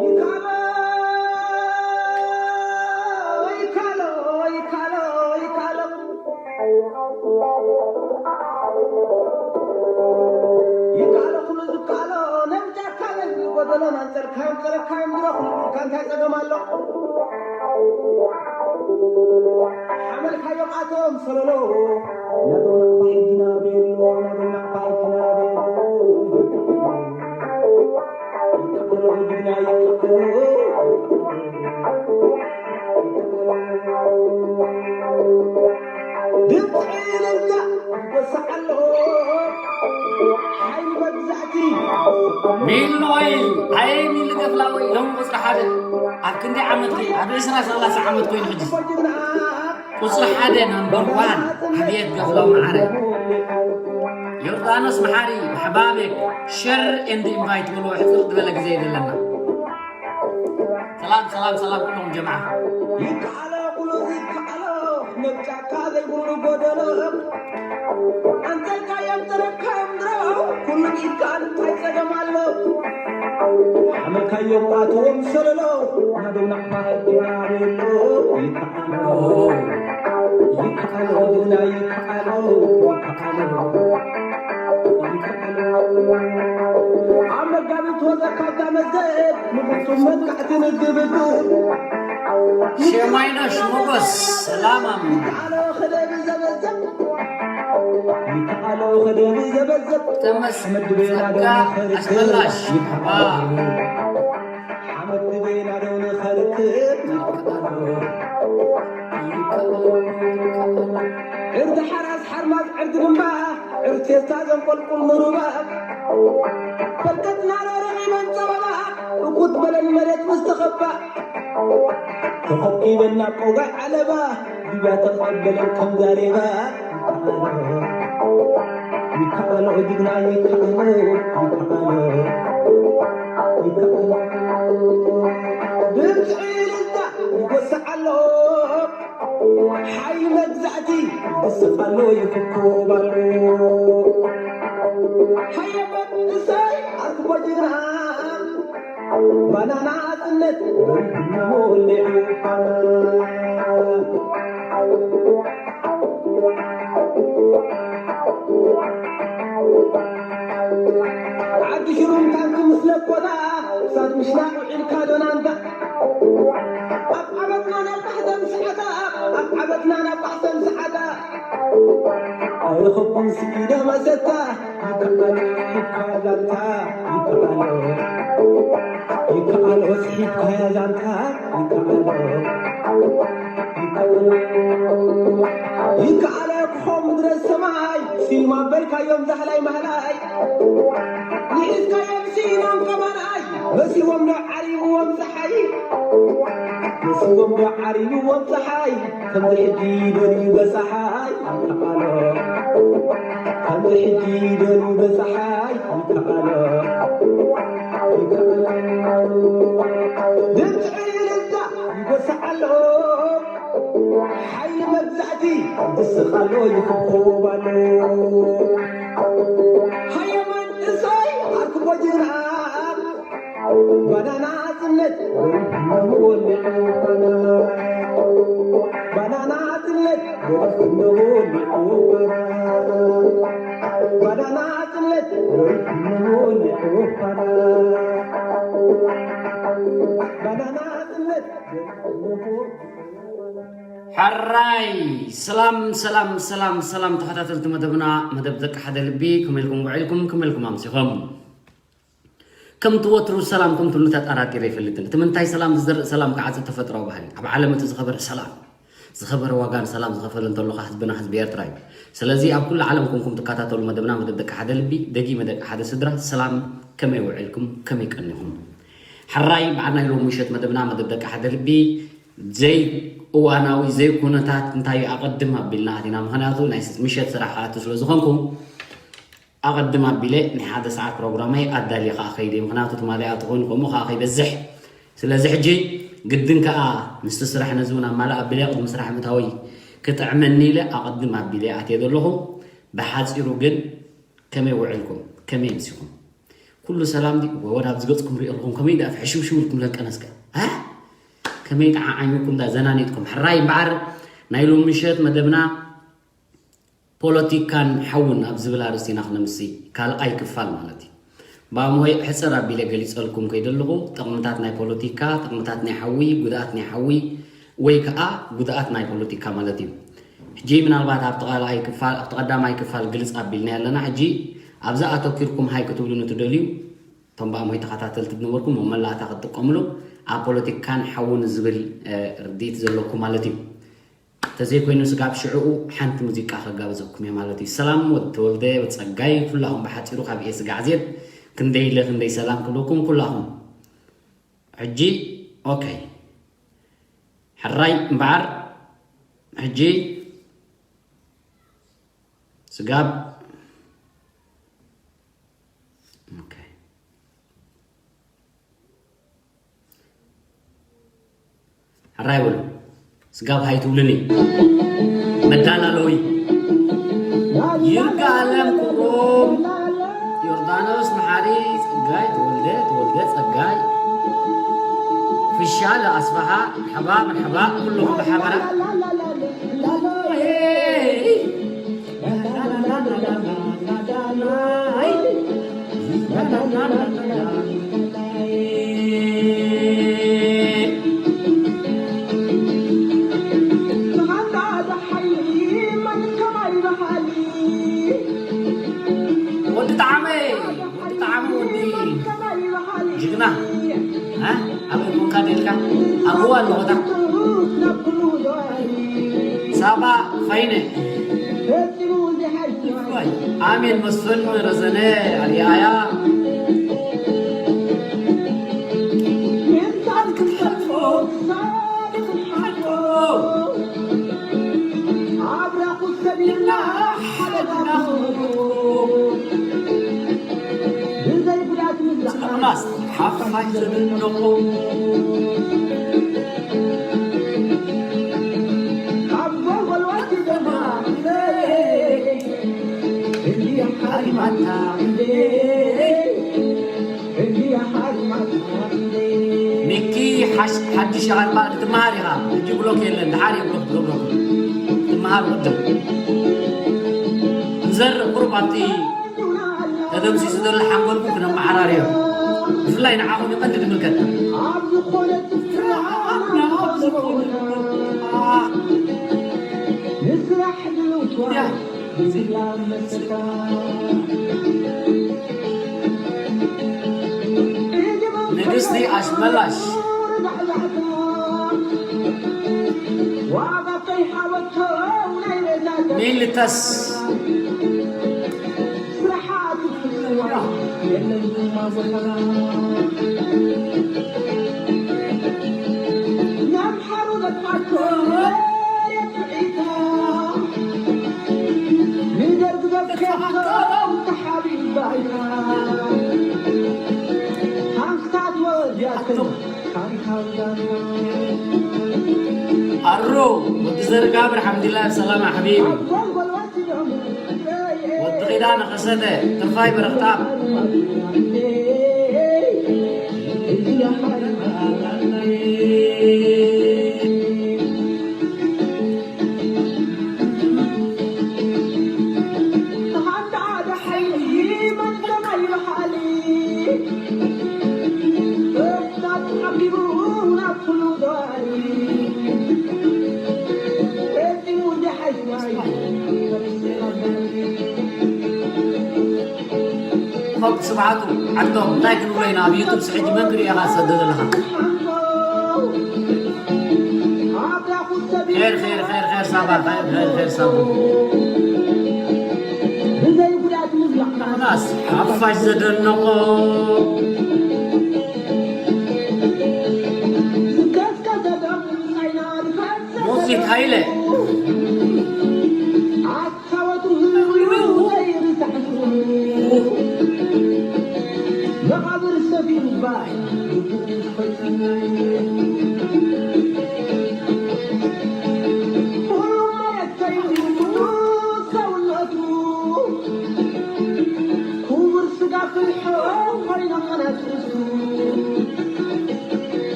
ይካሎ፣ ይካሎ፣ ይካሎ፣ ይካሎ። ይካሎ ኩሉ ዝካሎ፣ ነብጃ ካለን ጎደሎ፣ ናንጸርካዮም ጸረካዮም ድሮ ኩሉ ዱካ እንታይ ጸገም ኣሎ? ሓመልካዮም ኣቶም ሰለሎ፣ ናቶም ናቕፋ ሕጊና ቤሎ፣ ናቶም ናቕፋ ሕጊና ቤሎ። ድምፂ እልልታ ይጎስዕ ኣሎ፣ ሓይሊ መግዛእቲ። ሚል ኖይ፣ ኣየ ሚል ገፍላወይ፣ ሎም ቁፅሪ ሓደ። ኣብ ክንደይ ዓመት ኮይኑ? ኣብ ዕስራ ሰላሳ ዓመት ኮይኑ ሕጂ። ቁፅሪ ሓደ፣ ናምበር ዋን፣ ኣብየት ገፍላው መዓረ። ዮርዳኖስ መሓሪ፣ ኣሕባበይ፣ ሸር ኤንድ ኢንቫይት በልዎ፣ ሕፅር ዝበለ ግዜ የለና። ሰላም፣ ሰላም፣ ሰላም ኩሎም ጀማዓ። ይከኣሎ፣ ኩሉ ይከኣሎ፣ ነብጫካ ዘይብሉ ጎደሎ። ኣንተልካዮም ተረካዮም ድሮ፣ ኩሉ ይከኣል፣ እንታይ ጸገም ኣሎ? ሓመልካዮም ኣትዎም ሰለሎ፣ ናደው ናቕፋ ሕጊና ቤሎ። ይከኣሎ፣ ይከኣሎ፣ ጅግና ይከኣሎ፣ ይከኣሎ፣ ይከኣሎ። ኣብ መጋቢት ወዘ ካብታ መስገድ ንፍጹም መጥቃዕቲ ንግብግብ። ሸማይኖሽ ሞጎስ ሰላም ኣሚ። ይከኣሎ ክደብ ዘበዘብ። ይከኣሎ ክደብ ዘበዘብ። ተመስ ሓመድ ቤላ ጸጋ ደም ኸርክ። ኣስመላሽ። ይከኣሎ። ሓመድ ቤላ ደም ኸርክ። ይከኣሎ። ይከኣሎ። ዕርዲ ሓራስ ሓርማዝ ዕርዲ ድማ። ዕርቴታ ዘንቆልቁል ንሩባ። በርከትና ረኺበን ጸበባ። እኩት በለን መሬት ምስ ተኸባ። ተኸቢበን ናብ ቆጋዕ ዓለባ። ሊብያ ተቐበለን ከም ዛሬባ። ይከኣሎ፣ ይከኣሎ፣ ጅግና ይከኣሎ፣ ይከኣሎ፣ ይከኣሎ። ድምፂ እልልታ ይጎስዕ ኣሎ። ሓይሊ መግዛእቲ ይስቕ ኣሎ፣ ይፍኩብ ኣሎ። ሃየ መንእሰይ ኣርክቦ ጅግና፣ ባናና ናጽነት ወሊዑ። ዓዲ ሽሩም ታንኪ ምስ ለኮታ፣ ክሳድ ምሽናቕ ውዒልካ ዶ ናንታ? ኣብ ዓመትና ናብ ባሕተን ሰዓታ፣ ኣብ ዓመትና ናብ ባሕተን ሰዓታ። ኣይረኸብኩን ስኢደ መሰታ፣ ይከኣሎ ስሒብካያ ዛንታ፣ ይከኣሎ። ይከኣሎ ስሒብካያ ዛንታ፣ ይከኣሎ። ይከኣሎ። ይከኣሎ ክኾም ምድረ ሰማይ፣ ሲማ በልካዮም ዛህላይ ማህላይ። ንሒዝካዮም ስኢኖም ከማናይ፣ መሲዎም ዶ ዓሪብዎም ጸሓይ? መሲዎም ዶ ዓሪብዎም ጸሓይ? ከምዚ ሕጂ ደልዩ በጻሓይ ይከኣሎ። ከምዚ ሕጂ ደልዩ በጻሓይ ይከኣሎ። ይከኣሎ። ድምፂ እልልታ ይጎስዕ ኣሎ። ሓይሊ መግዛእቲ ይስቕ ኣሎ፣ ይኹብኩብ ኣሎ። ሃየ መንእሰይ ኣርክቦ ጅግና፣ ባናና ናጽነት ወሊዑ ባና። ባናና ናጽነት ወሊዑ ባና። ባናና ናጽነት ወሊዑ ባና። ባናና ናጽነት ወሊዑ ባና። ሕራይ ሰላም ሰላም ሰላም ሰላም ተኸታተልቲ መደብና፣ መደብ ደቂ ሓደ ልቢ፣ ከመይ ኢልኩም ውዒልኩም? ከመይ ኢልኩም ኣምሲኹም? ከምቲ ወትሩ ሰላም ከምትብሉ ተጠራጢረ ኣይፈልጥን። እቲ ምንታይ ሰላም ዝዘርእ ሰላም ክዓጽድ ተፈጥሮኣዊ ባህሪ። ኣብ ዓለም እቲ ዝኸበረ ሰላም፣ ዝኸበረ ዋጋ ንሰላም ዝኸፈለ እንተሎ ኸኣ ህዝብና ህዝቢ ኤርትራ እዩ። ስለዚ ኣብ ኩሉ ዓለም ኮንኩም ትከታተሉ መደብና መደብ ደቂ ሓደ ልቢ፣ ደጊመ ደቂ ሓደ ስድራ፣ ሰላም ከመይ ውዒልኩም? ከመይ ቀኒኹም? ሕራይ መዓልቲ ናይ ሎሚ ምሸት መደብና መደብ ደቂ ሓደ ልቢ ዘይእዋናዊ ዘይኩነታት እንታይ እዩ ኣቐድም ኣቢልና ኣቲና። ምኽንያቱ ናይ ምሸት ስራሕ ክኣቱ ስለ ዝኾንኩ ኣቐድም ኣቢለ ናይ ሓደ ሰዓት ፕሮግራመይ ኣዳልየ ከኣ ከይደ። ምኽንያቱ ትማሊ ኣቲ ኮይኑ ከምኡ ከኣ ከይበዝሕ። ስለዚ ሕጂ ግድን ከኣ ምስቲ ስራሕ ነዚ እውን ኣማልእ ኣቢለ ቅድሚ ስራሕ ምእታወይ ክጥዕመኒ ኢለ ኣቐድም ኣቢለ ኣትየ ዘለኹ። ብሓጺሩ ግን ከመይ ውዕልኩም? ከመይ ምሲኹም? ኩሉ ሰላም ድዩ? ወ-፣ ወድ ኣብዚ ገጽኩም ሪኦ ኣለኹም፣ ከመይ ደኣ ሕሽውሽው ኢልኩም ለንቀነስከ? እ? ከመይ ጠዓዓሚኩም ዳ ዘናኒጥኩም? ሕራይ እምበኣር ናይ ሎሚ ምሸት መደብና ፖለቲካን ሓውን ኣብ ዝብል ኣርእስቲ ኢና ክነምሲ፣ ካልኣይ ክፋል ማለት እዩ። ብኣምሆይ ሕጽር ኣቢለ ገሊጸልኩም ከይደ ኣለኹ፣ ጥቕምታት ናይ ፖለቲካ፣ ጥቕምታት ናይ ሓዊ፣ ጉድኣት ናይ ሓዊ፣ ወይ ከኣ ጉድኣት ናይ ፖለቲካ ማለት እዩ። ሕጂ ምናልባት ኣብቲ ካልኣይ ክፋል፣ ኣብቲ ቀዳማይ ክፋል ግልጽ ኣቢልና ኣለና። ሕጂ ኣብዛ ኣተኪርኩም ሃይ ክትብሉኒ ትደልዩ፣ እቶም ብኣምሆይ ተኸታተልቲ ዝነበርኩም መመላእታ ክትጥቀምሉ፣ ኣብ ፖለቲካን ሓውን ዝብል፣ እ፣ ርድኢት ዘለኩም ማለት እዩ። ተዘይኮይኑ ስጋብ ሽዕኡ ሓንቲ ሙዚቃ ከጋብዘኩም እየ ማለት እዩ። ሰላም ወዲ ተወልደ፣ ወዲ ጸጋይ፣ ኩላኹም ብሓጺሩ ካብ ኤ ስጋዕ ዜድ ክንደይ ኢለ ክንደይ ሰላም ክብለኩም ኩላኹም። ሕጂ ኦኬ። ሕራይ እምበኣር ሕጂ ስጋብ ኦኬ። ሕራይ በሉ። ስጋብ ሃይ ትብሉኒ። መዳላለዊ። ይርጋለም ክብሮም፣ ዮርዳኖስ መሓሪ፣ ጸጋይ ተወልደ፣ ተወልደ ጸጋይ፣ ፍሻለ ኣስፍሃ፣ መርሓባ፣ መርሓባ፣ ኩልኹም ብሓበራ። ወዲ ጣዕመ፣ ወዲ ጣዕመ፣ ወዲ ጅግና። እ? ኣበይ ኮንካ ደልካ? ኣብዋ ኣለኹ እታ። ሳባ ፋይነ። ኣሜን መስፍን ረዘነ ኣርያያ። ሓፋሽ ዘደንቆ። ሚኪ ሓሽ-፣ ሓድሽ ኣርባ ክትመሃር ኢኻ። ሕጂ ብሎክ የለን፣ ድሓር እዩ ብሎክ ትገብረሉ። ትመሃር ቅድም። ንዘርእ ቁሩብ ኣብቲ ተደምሲሱ ዘሎ ሓንጎልኩም ክነመዓራርዮ። ብፍላይ ንዓኹም እዩ ቀንዲ ዝምልከት። ንግስቲ ኣሽመላሽ። ሚልተስ። ኣሮ ወዲ ዘርጋብር ሓምድላ ሰላም ሓቢቢ። ወዲ ኺዳነ ከሰተ፣ ትርፋይ በረኽታ። ፎቅ ስብሓቱ ዓዶም እንታይ ክንብሎ ኢና? ኣብ ዩቱብ ስሕጂ መን ክርእኻ ዝሰደ ዘለኻ? ኸይር፣ ኸይር፣ ኸይር፣ ኸይር፣ ሳባ፣ ኸይር፣ ኸይር፣ ኸይር፣ ሳባ። ዮናስ ሓፋሽ ዘደነቖ። ሙዚት ሃይለ።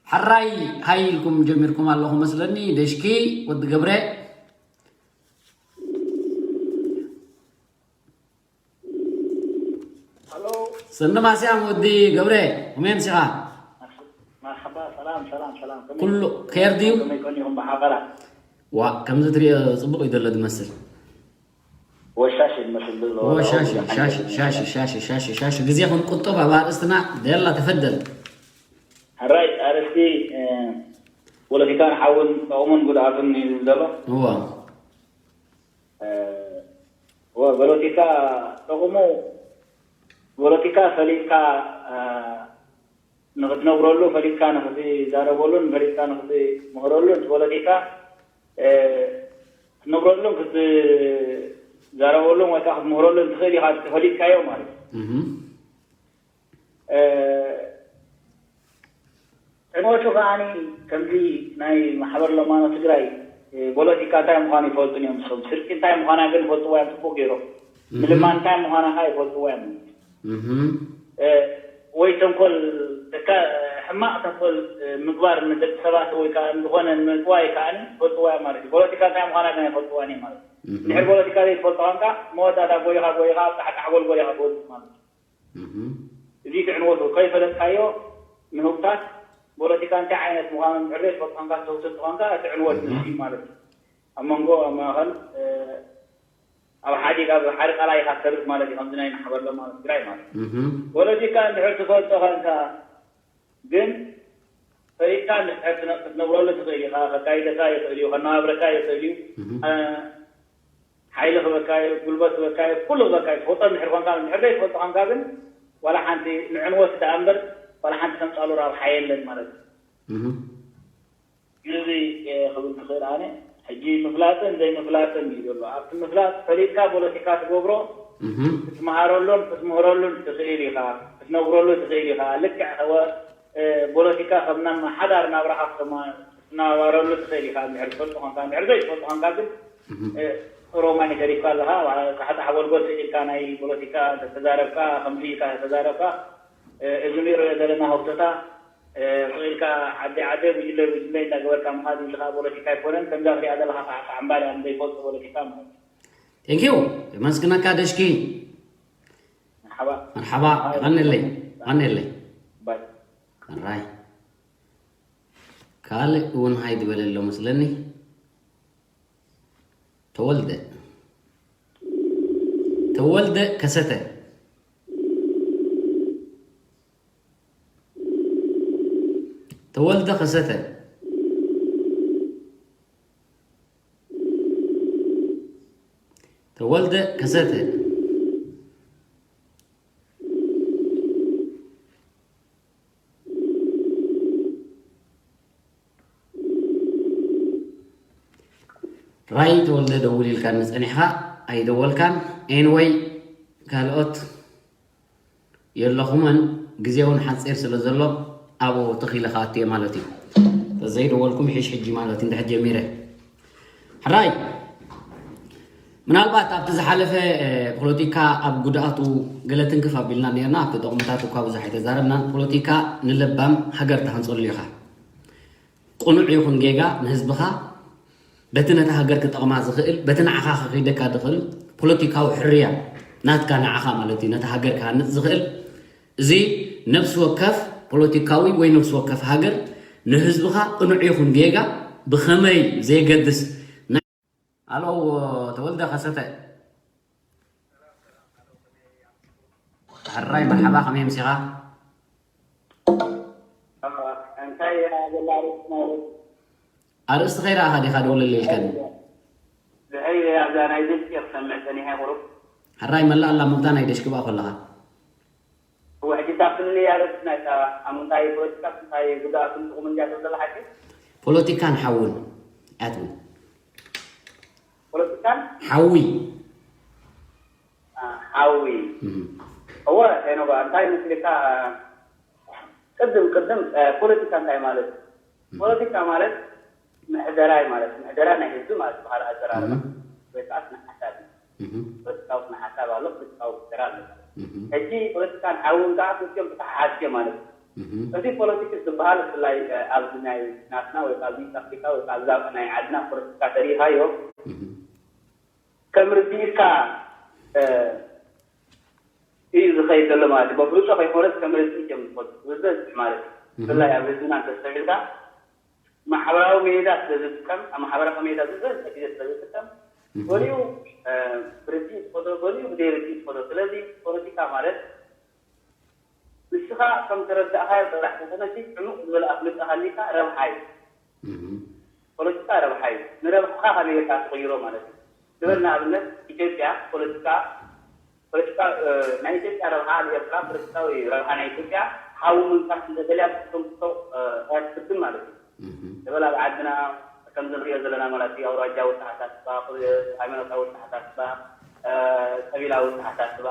ሕራይ ሃይ ኢልኩም ጀሚርኩም ኣለኹ መስለኒ። ደሽኪ ወዲ ገብረ። ሰንዲ ማስያም ወዲ ገብረ፣ ከመይ ኣምሲኻ? መርሓባ፣ ሰላም፣ ሰላም፣ ሰላም። ከመይ? ኩሉ ኬር ድዩ? ከመይ ኮን ኢኹም ብሓበራ? ዋ፣ ከምዚ ትሪኦ ጽቡቕ እዩ ዘሎ ዝመስል። ወሻሽ ይመስል ዘሎ። ወሻሽ፣ ሻሽ፣ ሻሽ፣ ሻሽ፣ ሻሽ፣ ሻሽ፣ ሻሽ። ግዜ ክንቁጠብ ኣብ ኣርእስትና ደላ ተፈደል። ሕራይ ኣርእስቲ፣ እ፣ ፖለቲካን ሓውን ጥቕሙን ጉድኣቱን እዩ ዘሎ። እዋ። እ፣ እወ፣ ፖለቲካ ጥቕሙ፣ ፖለቲካ ፈሊጥካ፣ እ፣ ንኽትነብረሉ፣ ፈሊጥካ ንኽትዛረበሉን ፈሊጥካ ንኽትምህረሉን፣ ፖለቲካ፣ እ፣ ክትነብረሉን ክትዛረበሉን ወይ ከዓ ክትምህረሉን ትኽእል ኢኻ፣ ተፈሊጥካዮ ማለት እዩ። እህ። እ፣ ዕንወቱ ከዓኒ ከምዚ ናይ ማሕበር ለማኖ ትግራይ፣ እ፣ ፖለቲካ እንታይ ምዃኑ ይፈልጡን እዮም። ንሶም ስርቂ እንታይ ምዃና ግን ይፈልጥዋ እዮም ጽቡቕ ገይሮም። እህ። ምልማን እንታይ ምዃና ከዓ ይፈልጥዋ እዮም። እህ። እ፣ ወይ ተንኮል፣ ደካ-፣ ሕማቕ ተንኮል፣ እ፣ ምግባር ንደቂ ሰባት ወይ ከዓ ዝኾነ ንምጥዋይ ከዓኒ ይፈልጥዋ እዮም ማለት እዩ። ፖለቲካ እንታይ ምዃና ግን ኣይፈልጥዋን እዮም ማለት እዩ። እህ። እንድሕር ፖለቲካ ዘይትፈልጦ ኸንካ መወዳእታ ጎይኻ ጎይኻ ኣብ ጣሕጣሕ ጎልጎል ኢኻ ትወድቕ ማለት እዩ። እህ። እዚ ትዕንወቱ ከይፈለጥካዮ ምህውታት ፖለቲካ እንታይ ዓይነት ምዃኑ እንድሕር ዘይትፈልጦ ኾንካ፣ ትህውትት ኾንካ፣ እቲ ዕንወት እህ። ንሱ እዩ ማለት እዩ። ኣብ መንጎ፣ ኣብ ማእኸል፣ እ፣ ኣብ ሓዲግ፣ ኣብ ሓደ ቃላይ ኢኻ ትተርፍ ማለት እዩ። ከምዚ ናይ ማሕበር ለማኖ ትግራይ ማለት እዩ። እህ። ፖለቲካ እንድሕር ትፈልጦ ኾንካ ግን ፈሊጥካ እንድሕር ትነ-፣ ክትነብረሉ ትኽእል ኢኻ። ከካይደካ ይኽእል እዩ፣ ከነባብረካ ይኽእል እዩ። እህ። እ፣ ሓይሊ ክበካ እዩ፣ ጉልበት ክበካ እዩ፣ ኩሉ ክበካ እዩ። ትፈልጦ እንድሕር ኮንካ፣ እንድሕር ዘይትፈልጦ ኮንካ ግን ዋላ ሓንቲ ንዕንወት ደኣ እምበር ዋላ ሓንቲ ተምጻሉ ረብሓ የለን ማለት እዩ። እህ። እዚ፣ እ፣ ክብል ትኽእል ኣነ። ሕጂ ምፍላጥን ዘይምፍላጥን እዩ ዘሎ። ኣብቲ ምፍላጥ ፈሊጥካ ፖለቲካ ትገብሮ፣ እህ። ክትመሃረሉን ክትምህረሉን ትኽእል ኢኻ፣ ክትነብረሉ ትኽእል ኢኻ። ልክዕ ከወ-፣ እ፣ ፖለቲካ ከም ናብ ሓዳር ናብራኻ ክተማ-፣ ክትነባበረሉ ትኽእል ኢኻ። እንድሕር ትፈልጦ ኾንካ፣ እንድሕር ዘይትፈልጦ ኾንካ ግን፣ እህ። እ፣ ሮማይ ተሪፍካ ኣለኻ። ዋ-፣ ቃሕጣሕ ጎልጎል ስኢልካ ናይ ፖለቲካ ተተዛረብካ፣ ከምዚ ኢልካ ተተዛረብካ፣ እ፣ እዚ ንሪኦ ዘለና ህብቶታ፣ እ፣ ስቕ ኢልካ ዓዲ ዓዲ፣ ጉጅለ ጉጅለ እንዳገበርካ ምኻድ፣ እዚ ኸዓ ፖለቲካ ኣይኮነን። ከምዛ ትሪኣ ዘለኻ ቃሕጣሕ እምባል እያ፣ ዘይፈልጦ ፖለቲካ ማለት እዩ። ቴንኪዩ፣ የመስግነካ ደሽኪ። መርሓባ። መርሓባ፣ የቐንየለይ፣ የቐንየለይ። ባይ። ራይ። ካልእ እውን ሃይ ዝበለ ኣሎ መስለኒ። ተወልደ። ተወልደ ከሰተ። ተወልደ ከሰተ። ተወልደ ከሰተ። ራይ ተወልደ ደውል ኢልካኒ ጸኒሕካ ኣይደወልካን። ኤንወይ ካልኦት የለኹምን፣ ግዜ እውን ሓጺር ስለ ዘሎ ኣብኡ ተኺለ ክኣቱ እየ ማለት እዩ። ተዘይደወልኩም ይሕሽ ሕጂ ማለት እዩ፣ እንድሕር ጀሚረ። ሕራይ፣ ምናልባት ኣብቲ ዝሓለፈ፣ እ፣ ፖለቲካ ኣብ ጉድኣቱ ገለ ትንክፍ ኣቢልና ነርና፣ ኣብቲ ጥቕምታት እኳ ብዙሕ ኣይተዛረብናን። ፖለቲካ ንለባም ሃገር ትሃንጸሉ ኢኻ። ቅኑዕ ይኹን ጌጋ ንህዝብኻ በቲ ነታ ሃገር ክጠቕማ ዝኽእል፣ በቲ ንዓኻ ከኺደካ ዝኽእል ፖለቲካዊ ሕርያ ናትካ ንዓኻ ማለት እዩ፣ ነታ ሃገር ክሃንጽ ዝኽእል። እዚ ነፍሲ ወከፍ ፖለቲካዊ ወይ ነፍሲ ወከፍ ሃገር ንህዝብኻ ቅኑዕ ይኹን ጌጋ ብኸመይ ዘየገድስ። ና-፣ ኣሎ ተወልደ ከሰተ። ሕራይ መርሓባ፣ ከመይ ኣምሲኻ? እንታይ እያ ዘላ ኣርእስቲ ማለት? ኣርእስቲ ከይረኣኻ ዲኻ ደውለለይ ኢልካኒ? ብሕይ ኣብዛ ናይ ድምፂ ክሰምዕ ፀኒሐ ቁሩብ። ሕራይ መላእ ኣላ ምቕታ ናይ ደሽክባ ከለኻ። እወ፣ ሕጂ እታ ፍልልይ ኣርእስቲ ናይታ ኣብ ምንታይ ፖለቲካ፣ እንታይ ጉድኣቱን ጥቕሙን እንድያ ትብል ዘላ ሓቂ? ፖለቲካን ሓውን ኣትብል። ፖለቲካን ሓዊ ሓዊ እወ ሄኖባ እንታይ መስልካ? ቅድም ቅድም ፖለቲካ እንታይ ማለት? ፖለቲካ ማለት ምሕደራይ ማለት ምሕደራ ናይ ህዝቢ ማለት በሃል ኣዘራርባ ወይ ከዓ ስነ ሓሳብ እዩ። ፖለቲካዊ ስነ ሓሳብ ኣሎ፣ ፖለቲካዊ ምሕደራ ኣሎ። ሕጂ ፖለቲካን ሓውን ከዓ ክልቲኦም ተተሓሓዝዮ ማለት እዩ። እዚ ፖለቲክስ ዝበሃል ብፍላይ ኣብዚ ናይ ናትና ወይ ኣብዚ ኣፍሪካ ወይ ኣብዚ ናይ ዓድና ፖለቲካ ተሪኢኻዮ ከም ርድኢትካ እዩ ዝኸይድ ዘሎ ማለት እዩ። በፍርጾ ከይኮነስ ከም ርድኢት እዮም ዝፈልጡ ዝበዝሕ ማለት እዩ። ብፍላይ ኣብ ህዝብና እንተስተብሂልካ ማሕበራዊ ሜዳ ስለዝጥቀም ኣብ ማሕበራዊ ሜዳ ዝበዝሕ ግዜ ስለዝጥቀም ገሊኡ ብርድኢት ትኸዶ ገሊኡ ብዘይ ርድኢት ትኸዶ። ስለዚ ፖለቲካ ማለት ንስኻ ከም ተረዳእኻዮ ጥራሕ ተተነሲ ዕሙቕ ዝበለ ኣፍልጦ ሃልይካ ረብሓ እዩ። ፖለቲካ ረብሓ እዩ። ንረብሓኻ ከመይ ጌርካ ትቕይሮ ማለት እዩ። ንበል ንኣብነት ኢትዮጵያ ፖለቲካ ፖለቲካ ናይ ኢትዮጵያ ረብሓ ኣብ ኤርትራ ፖለቲካዊ ረብሓ ናይ ኢትዮጵያ ሓዊ ምምካት እንተደልያ ክትተንክቶ ኣያትፍትን ማለት እዩ። ንበል ኣብ ዓድና ከምዚ ንሪኦ ዘለና ማለት እዩ ኣውራጃዊ ኣተሓሳስባ፣ ሃይማኖታዊ ኣተሓሳስባ፣ ቀቢላዊ ኣተሓሳስባ፣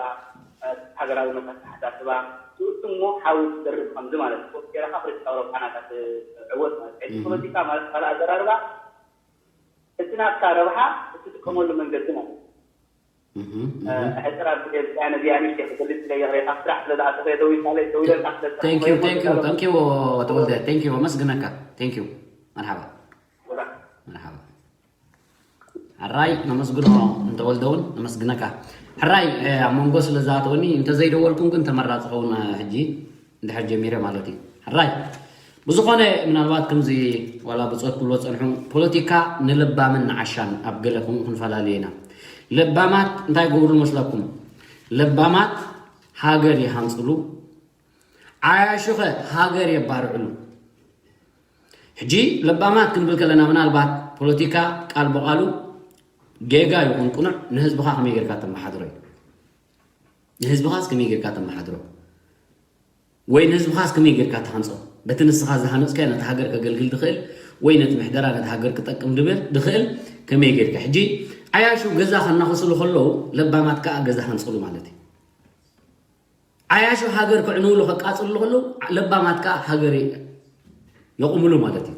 ሃገራዊ መሳት ኣተሓሳስባ ትእቱ እሞ ሓዊ ትደርብ ከምዚ ማለት እዩ። ፖለቲካ ፖለቲካዊ ረብሓ ናታ ትዕወት ማለት እዩ። ፖለቲካ ማለት ካልእ ኣዘራርባ እቲ ናትካ ረብሓ እትጥቀመሉ መንገዲ ማለት እዩ። ሕፅር ኣቢለ እዚኣ ነዚኣ ንእሽተይ ክገልፅ ኢለ እየ ካብ ስራሕ ስለ ዝኣተኹ እየ ደዊለ ደዊለልካ ስለ ዝፀሓፍኩ thank you thank you thank you ተወልደ thank you ኣመስግነካ thank you መርሓባ መርሓባ ሕራይ ነመስግኖ እንተወልደ እውን ነመስግነካ ሕራይ ኣብ መንጎ ስለ ዝኣተወኒ እንተዘይደወልኩም ግን ተመራፂ ኸውን ሕጂ እንድሕር ጀሚረ ማለት እዩ ሕራይ ብዝኾነ ምናልባት ከምዚ ዋላ ብፆት ክብሎ ፀንሑ ፖለቲካ ንለባምን ንዓሻን ኣብ ገለ ከምኡ ክንፈላለየ ኢና ለባማት እንታይ ገብሩ መስለኩም ለባማት ሃገር ይሃንፅሉ ዓያሹኸ ሃገር የባርዕሉ ሕጂ ለባማት ክንብል ከለና ምናልባት ፖለቲካ ቃል ብቓሉ ጌጋ ይኹን ቅኑዕ ንህዝብኻ ከመይ ጌርካ ተመሓድሮ እዩ ንህዝብኻስ ከመይ ጌርካ ተመሓድሮ ወይ ንህዝብኻስ ከመይ ጌርካ ትሃንጾ በቲ ንስኻ ዝሃነጽካዮ ነቲ ሃገር ከገልግል ዝኽእል ወይ ነቲ ምሕደራ ነቲ ሃገር ክጠቅም ድብል ዝኽእል ከመይ ጌርካ ሕጂ ዓያሹ ገዛ ከናኸስሉ ከለዉ ለባማት ከዓ ገዛ ሃንጽሉ ማለት እዩ ዓያሹ ሃገር ክዕንውሉ ከቃጽሉ ከለዉ ለባማት ከዓ ሃገር የቑምሉ ማለት እዩ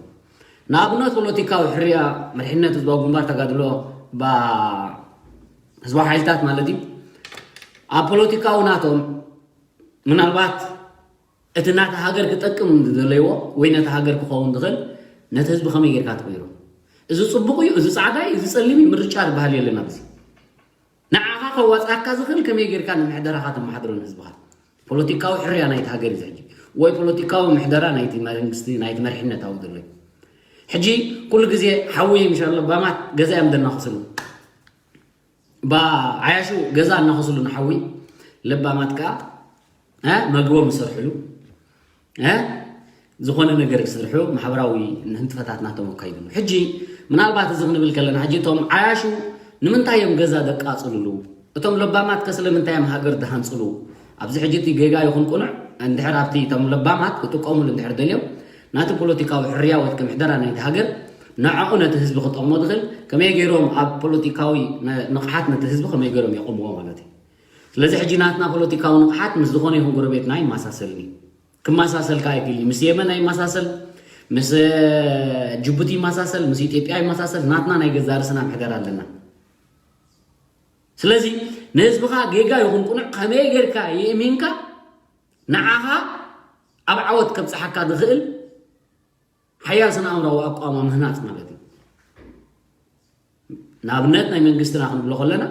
ንኣብነት ፖለቲካዊ ሕርያ መሪሕነት ህዝባዊ ግንባር ተጋድሎ ህዝባዊ ሓይልታት ማለት እዩ ኣብ ፖለቲካዊ ናቶም ምናልባት እቲ ናቲ ሃገር ክጠቅም ዝደለይዎ ወይ ነቲ ሃገር ክኸውን ዝኽእል ነቲ ህዝቢ ከመይ ጌርካ ትቕይሮ እዚ ፅቡቅ እዩ እዚ ፃዕዳ እዩ እዚ ፀሊም እዩ ምርጫ ዝበሃል የለን ኣብዚ ንዓኻ ከዋፅኣካ ዝኽእል ከመይ ጌርካ ንምሕደራኻ ተመሓድሮ ንህዝብኻ ፖለቲካዊ ሕርያ ናይቲ ሃገር እዩ ሕጂ ወይ ፖለቲካዊ ምሕደራ ናይቲ መንግስቲ ናይቲ መሪሕነት ኣው ዘሎ እዩ ሕጂ ኩሉ ግዜ ሓዊ ምሻ ለባማት ገዛ እዮም ደናኽስሉ ባ ዓያሹ ገዛ እናኸስሉ ንሓዊ ለባማት ከዓ መግቦም ዝሰርሕሉ ዝኾነ ነገር ክሰርሑ ማሕበራዊ ንህንጥፈታት ናቶም ኣካይድሉ ሕጂ ምናልባት እዚ ክንብል ከለና ሕጂ እቶም ዓያሹ ንምንታይ እዮም ገዛ ደቃፅልሉ እቶም ለባማት ከስለ ምንታይ እዮም ሃገር ድሃንፅሉ ኣብዚ ሕጂ እቲ ጌጋ ይኹን ቁኑዕ እንድሕር ኣብቲ እቶም ለባማት ክጥቀሙሉ እንድሕር ደልዮም ናቲ ፖለቲካዊ ሕርያ ወይ ምሕደራ ናይቲ ሃገር ንዕኡ ነቲ ህዝቢ ክጠቕሞ ዝኽእል ከመይ ገይሮም ኣብ ፖለቲካዊ ንቕሓት ነቲ ህዝቢ ከመይ ገይሮም የቕምዎ ማለት እዩ ስለዚ ሕጂ ናትና ፖለቲካዊ ንቕሓት ምስ ዝኾነ ይኹን ጎረቤትና ይመሳሰልን እዩ ክመሳሰል ከዓ ይክእል እዩ ምስ የመን ኣይመሳሰል ምስ ጅቡቲ ይመሳሰል ምስ ኢትዮጵያ ይመሳሰል ናትና ናይ ገዛ ርስና ምሕደር ኣለና ስለዚ ንህዝብኻ ጌጋ ይኹን ቁኑዕ ከመይ ጌርካ የእሚንካ ንዓኻ ኣብ ዓወት ከብፅሓካ ዝኽእል ሓያል ስነ ኣእምራዊ ኣቋማ ምህናፅ ማለት እዩ ንኣብነት ናይ መንግስትና ክንብሎ ከለና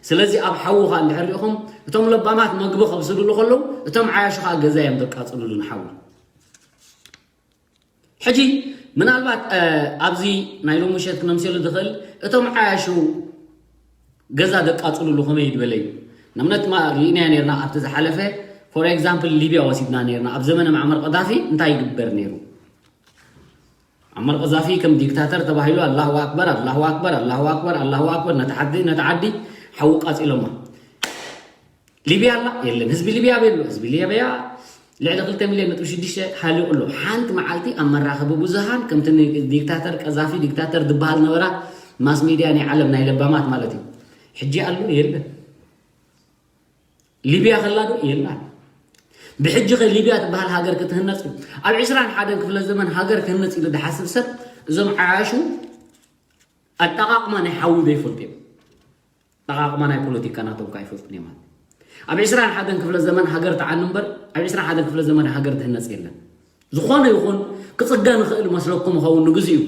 ስለዚ ኣብ ሓዊ ከዓ እንድሕር ሪኢኹም እቶም ለባማት መግቢ ከብስልሉ ከለዉ እቶም ዓያሹ ከዓ ገዛ እዮም ዘቃፅልሉ ንሓዊ ሕጂ ምናልባት ኣብዚ ናይ ሎሚ ምሸት ክነምስየሉ ዝኽእል እቶም ዓያሹ ገዛ ደቃፅልሉ ከመይ ድበለዩ ንኣብነት ማ ርኢናዮ ነርና ኣብቲ ዝሓለፈ for example ሊብያ ወሲድና ነርና ኣብ ዘመነ ማዕመር ቀዛፊ እንታይ ይግበር ነይሩ ዓመር ቀዛፊ ከም ዲክታተር ተባሂሉ ኣላሁ ኣክበር ኣላሁ ኣክበር ኣላሁ ኣክበር ኣላሁ ኣክበር ነቲ ዓዲ ነቲ ዓዲ ሓዊ ቃፂሎማ ሊብያ ኣላ የለን ህዝቢ ሊብያ ቤሎ ህዝቢ ሊብያ ልዕሊ ክልተ ሚልዮን ነጥቢ ሽዱሽተ ሃሊቑ ኣሎ። ሓንቲ መዓልቲ ኣብ መራኸቢ ብዙሃን ከምቲ ዲክታተር ቀዛፊ ዲክታተር ዝበሃል ነበራ ማስ ሚድያ ናይ ዓለም ናይ ለባማት ማለት እዩ። ሕጂ ኣሎ የለን። ሊብያ ከላ ዶ የላን። ብሕጂ ከ ሊብያ ትበሃል ሃገር ክትህነጽ እዩ። ኣብ ዕስራን ሓደን ክፍለ ዘመን ሃገር ክህነጽ ኢሉ ዝሓስብ ሰብ እዞም ዓያሹ ኣጠቓቕማ ናይ ሓዊ ዘይፈልጡ እዮም። ኣጠቓቕማ ናይ ፖለቲካ ናቶም ከ ኣይፈልጡን እዮም። ኣብ ዕስራን ሓደን ክፍለ ዘመን ሃገር ተዓኑ እምበር ኣብ ዕስራን ሓደን ክፍለ ዘመን ሃገር ትህነጽ የለን። ዝኾነ ይኹን ክጽገን ይኽእል መስለኩም ይኸውን ንግዚኡ።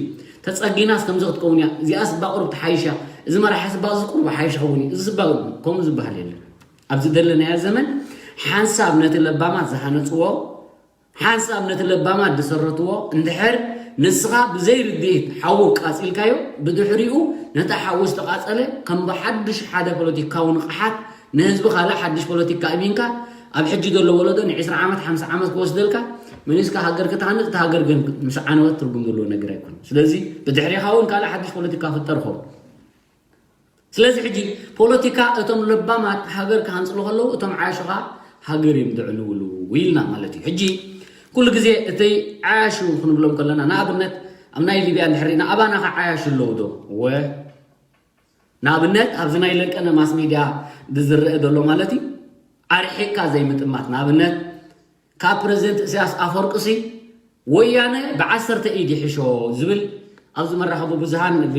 ተጸጊናስ ከምዚ ክትከውን እያ። እዚኣስ እባ ቁሩብ ትሓይሽ እያ። እዚ መራሒ ስባ እዚ ቁሩብ ሓይሽ ይኸውን እዩ። እዚ ስባ ከምኡ ዝበሃል የለን። ኣብዚ ዘለናዮ ዘመን ሓንሳብ ነቲ ለባማት ዝሃነጽዎ ሓንሳብ ነቲ ለባማት ዝሰረትዎ እንድሕር ንስኻ ብዘይ ርድኢት ሓዊ ቃጺልካዮ ብድሕሪኡ ነቲ ሓዊ ዝተቓጸለ ከም ብሓድሽ ሓደ ፖለቲካዊ ንቕሓት ንህዝቢ ካልእ ሓድሽ ፖለቲካ እሚንካ ኣብ ሕጂ ዘሎ ወለዶ ን20 ዓመት ሓምሳ ዓመት ክወስደልካ መሊስካ ሃገር ክትሃንጽ እቲ ሃገር ግን ምስ ዓነወት ትርጉም ዘለዎ ነገር ኣይኮነን። ስለዚ ብድሕሪኻ እውን ካልእ ሓድሽ ፖለቲካ ፍጠር ኸውን። ስለዚ ሕጂ ፖለቲካ እቶም ለባማት ሃገር ክሃንጽሉ ከለዉ እቶም ዓያሹ ኸኣ ሃገር እዮም ድዕንውሉ ኢልና ማለት እዩ። ሕጂ ኩሉ ግዜ እቲ ዓያሹ ክንብሎም ከለና ንኣብነት ኣብ ናይ ሊብያ እንድሕር ርኢና ኣባና ኸ ዓያሹ ኣለዉ ዶ? እወ ንኣብነት ኣብዚ ናይ ለንቀነ ማስ ሚድያ ዝዝረአ ዘሎ ማለት እዩ ኣርሒቕካ ዘይምጥማት ንኣብነት ካብ ፕረዚደንት እስያስ ኣፈወርቅሲ ወያነ ብዓሰርተ ኢድ ይሕሾ ዝብል ኣብዚ መራኸቢ ብዙሃን ብ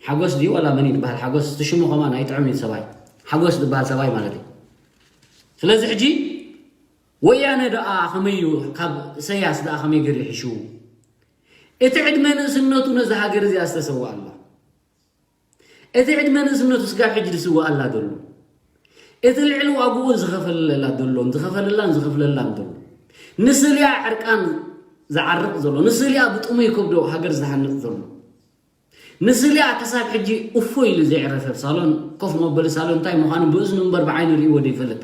ሓጎስ ድዩ ዋላ መን እዩ ዝበሃል ሓጎስ እቲ ሽሙ ከማን ኣይጥዕም እዩ ሰብኣይ ሓጎስ ዝበሃል ሰብኣይ ማለት እዩ። ስለዚ ሕጂ ወያነ ደኣ ከመይ እዩ ካብ እሰያስ ደኣ ከመይ ገይሩ ይሕሹ? እቲ ዕድመ ንእስነቱ ነዚ ሃገር እዚኣ ዝተሰውኣ ኣሎ። እቲ ዕድመ ንእስነቱ ስጋብ ሕጂ ዝስውኣላ ዘሎ እቲ ልዕሊ ዋግኡ ዝኸፈልለላ ዘሎን ዝኸፈለላን ዝኸፍለላን ዘሎ ንስልያ ዕርቃን ዝዓርቕ ዘሎ ንስልያ ብጥሙይ ከብዶ ሃገር ዝሃንቕ ዘሎ ንስልያ ክሳብ ሕጂ እፎ ኢሉ ዘይዕረፈ ሳሎን ኮፍ መበሊ ሳሎን እንታይ ምዃኑ ብእዝኑ እምበር ብዓይኑ ርእይዎ ዘይፈልጥ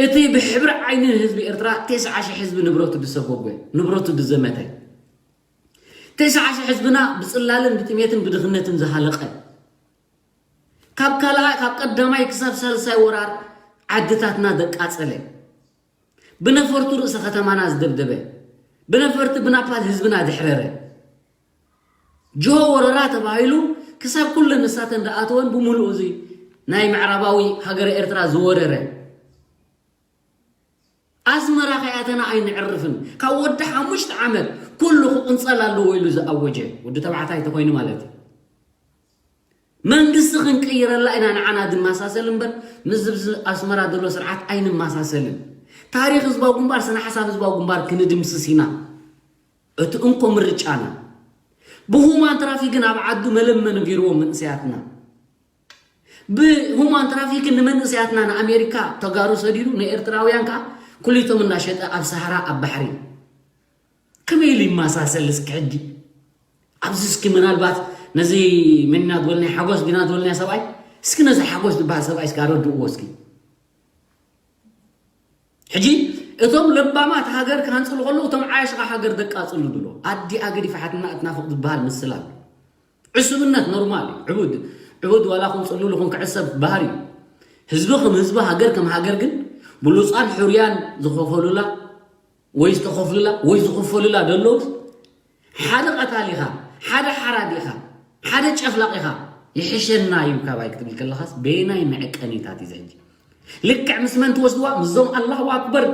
እቲ ብሕብሪ ዓይኒ ህዝቢ ኤርትራ ተስዓ ሽሕ ህዝቢ ንብረቱ ዝሰጎጎ ንብረቱ ዝዘመተ ተስዓ ሽሕ ህዝብና ብጽላልን ብጥሜትን ብድኽነትን ዝሃለቐ ካብ ካልኣይ ካብ ቀዳማይ ክሳብ ሳልሳይ ወራር ዓድታትና ዘቃጸለ ብነፈርቱ ርእሰ ከተማና ዝደብደበ ብነፈርቲ ብናፓል ህዝብና ዘሕረረ ጅሆ ወረራ ተባሂሉ ክሳብ ኩለን ንሳተን ዝኣተወን ብምሉኡ እዚ ናይ ምዕራባዊ ሃገረ ኤርትራ ዝወረረ ኣስመራ ከይኣተና ኣይንዕርፍን ካብ ወዲ ሓሙሽተ ዓመት ኩሉ ክቕንጸል ኣለዎ ኢሉ ዝኣወጀ ወዲ ተባዕታይ ተኮይኑ ማለት እዩ መንግስቲ ክንቅይረላ ኢና ንዓና ዝመሳሰል እምበር ምስ ዝብዚ ኣስመራ ዘሎ ስርዓት ኣይንመሳሰልን ታሪኽ ህዝባዊ ግንባር ስነ ሓሳብ ህዝባዊ ግንባር ክንድምስስ ኢና እቲ እንኮ ምርጫና ብሁማን ትራፊክን ኣብ ዓዱ መለመኒ ገይርዎም መንእሰያትና ብሁማን ትራፊክን ንመንእሰያትና ንኣሜሪካ ተጋሩ ሰዲዱ ንኤርትራውያን ከዓ ኩሊቶም እናሸጠ ኣብ ሰሃራ ኣብ ባሕሪ ከመይ ኢሉ ይመሳሰል እስኪ ሕጂ ኣብዚ እስኪ ምናልባት ነዚ መን ኢና ዝበልናዮ ሓጎስ ዲና ዝበልናዮ ሰብኣይ እስኪ ነዚ ሓጎስ ዝበሃል ሰብኣይ እስኪ ኣረድእዎ እስኪ ሕጂ እቶም ለባማት ሃገር ክሃንፅሉ ከለዉ እቶም ዓያሽኻ ሃገር ደቃፅሉ ድሎ ኣዲኣ ገዲፋ ሓትና እትናፍቕ ዝበሃል ምስል ኣሎ ዕሱብነት ኖርማል እዩ ዕቡድ ዕቡድ ዋላ ኹን ፅሉል ኹን ክዕሰብ ባህር እዩ ህዝቢ ከም ህዝቢ ሃገር ከም ሃገር ግን ብሉፃን ሕሩያን ዝኸፈሉላ ወይ ዝተኸፍሉላ ወይ ዝኽፈሉላ ዘለውስ ሓደ ቀታሊኻ ሓደ ሓራዲኻ ሓደ ጨፍላቂኻ ይሕሸና እዩ ካባይ ክትብል ከለኻስ በየናይ መዕቀኒታት እዩ ዘሕጂ ልክዕ ምስ መን ትወስድዋ ምስዞም ኣላሁ ኣክበር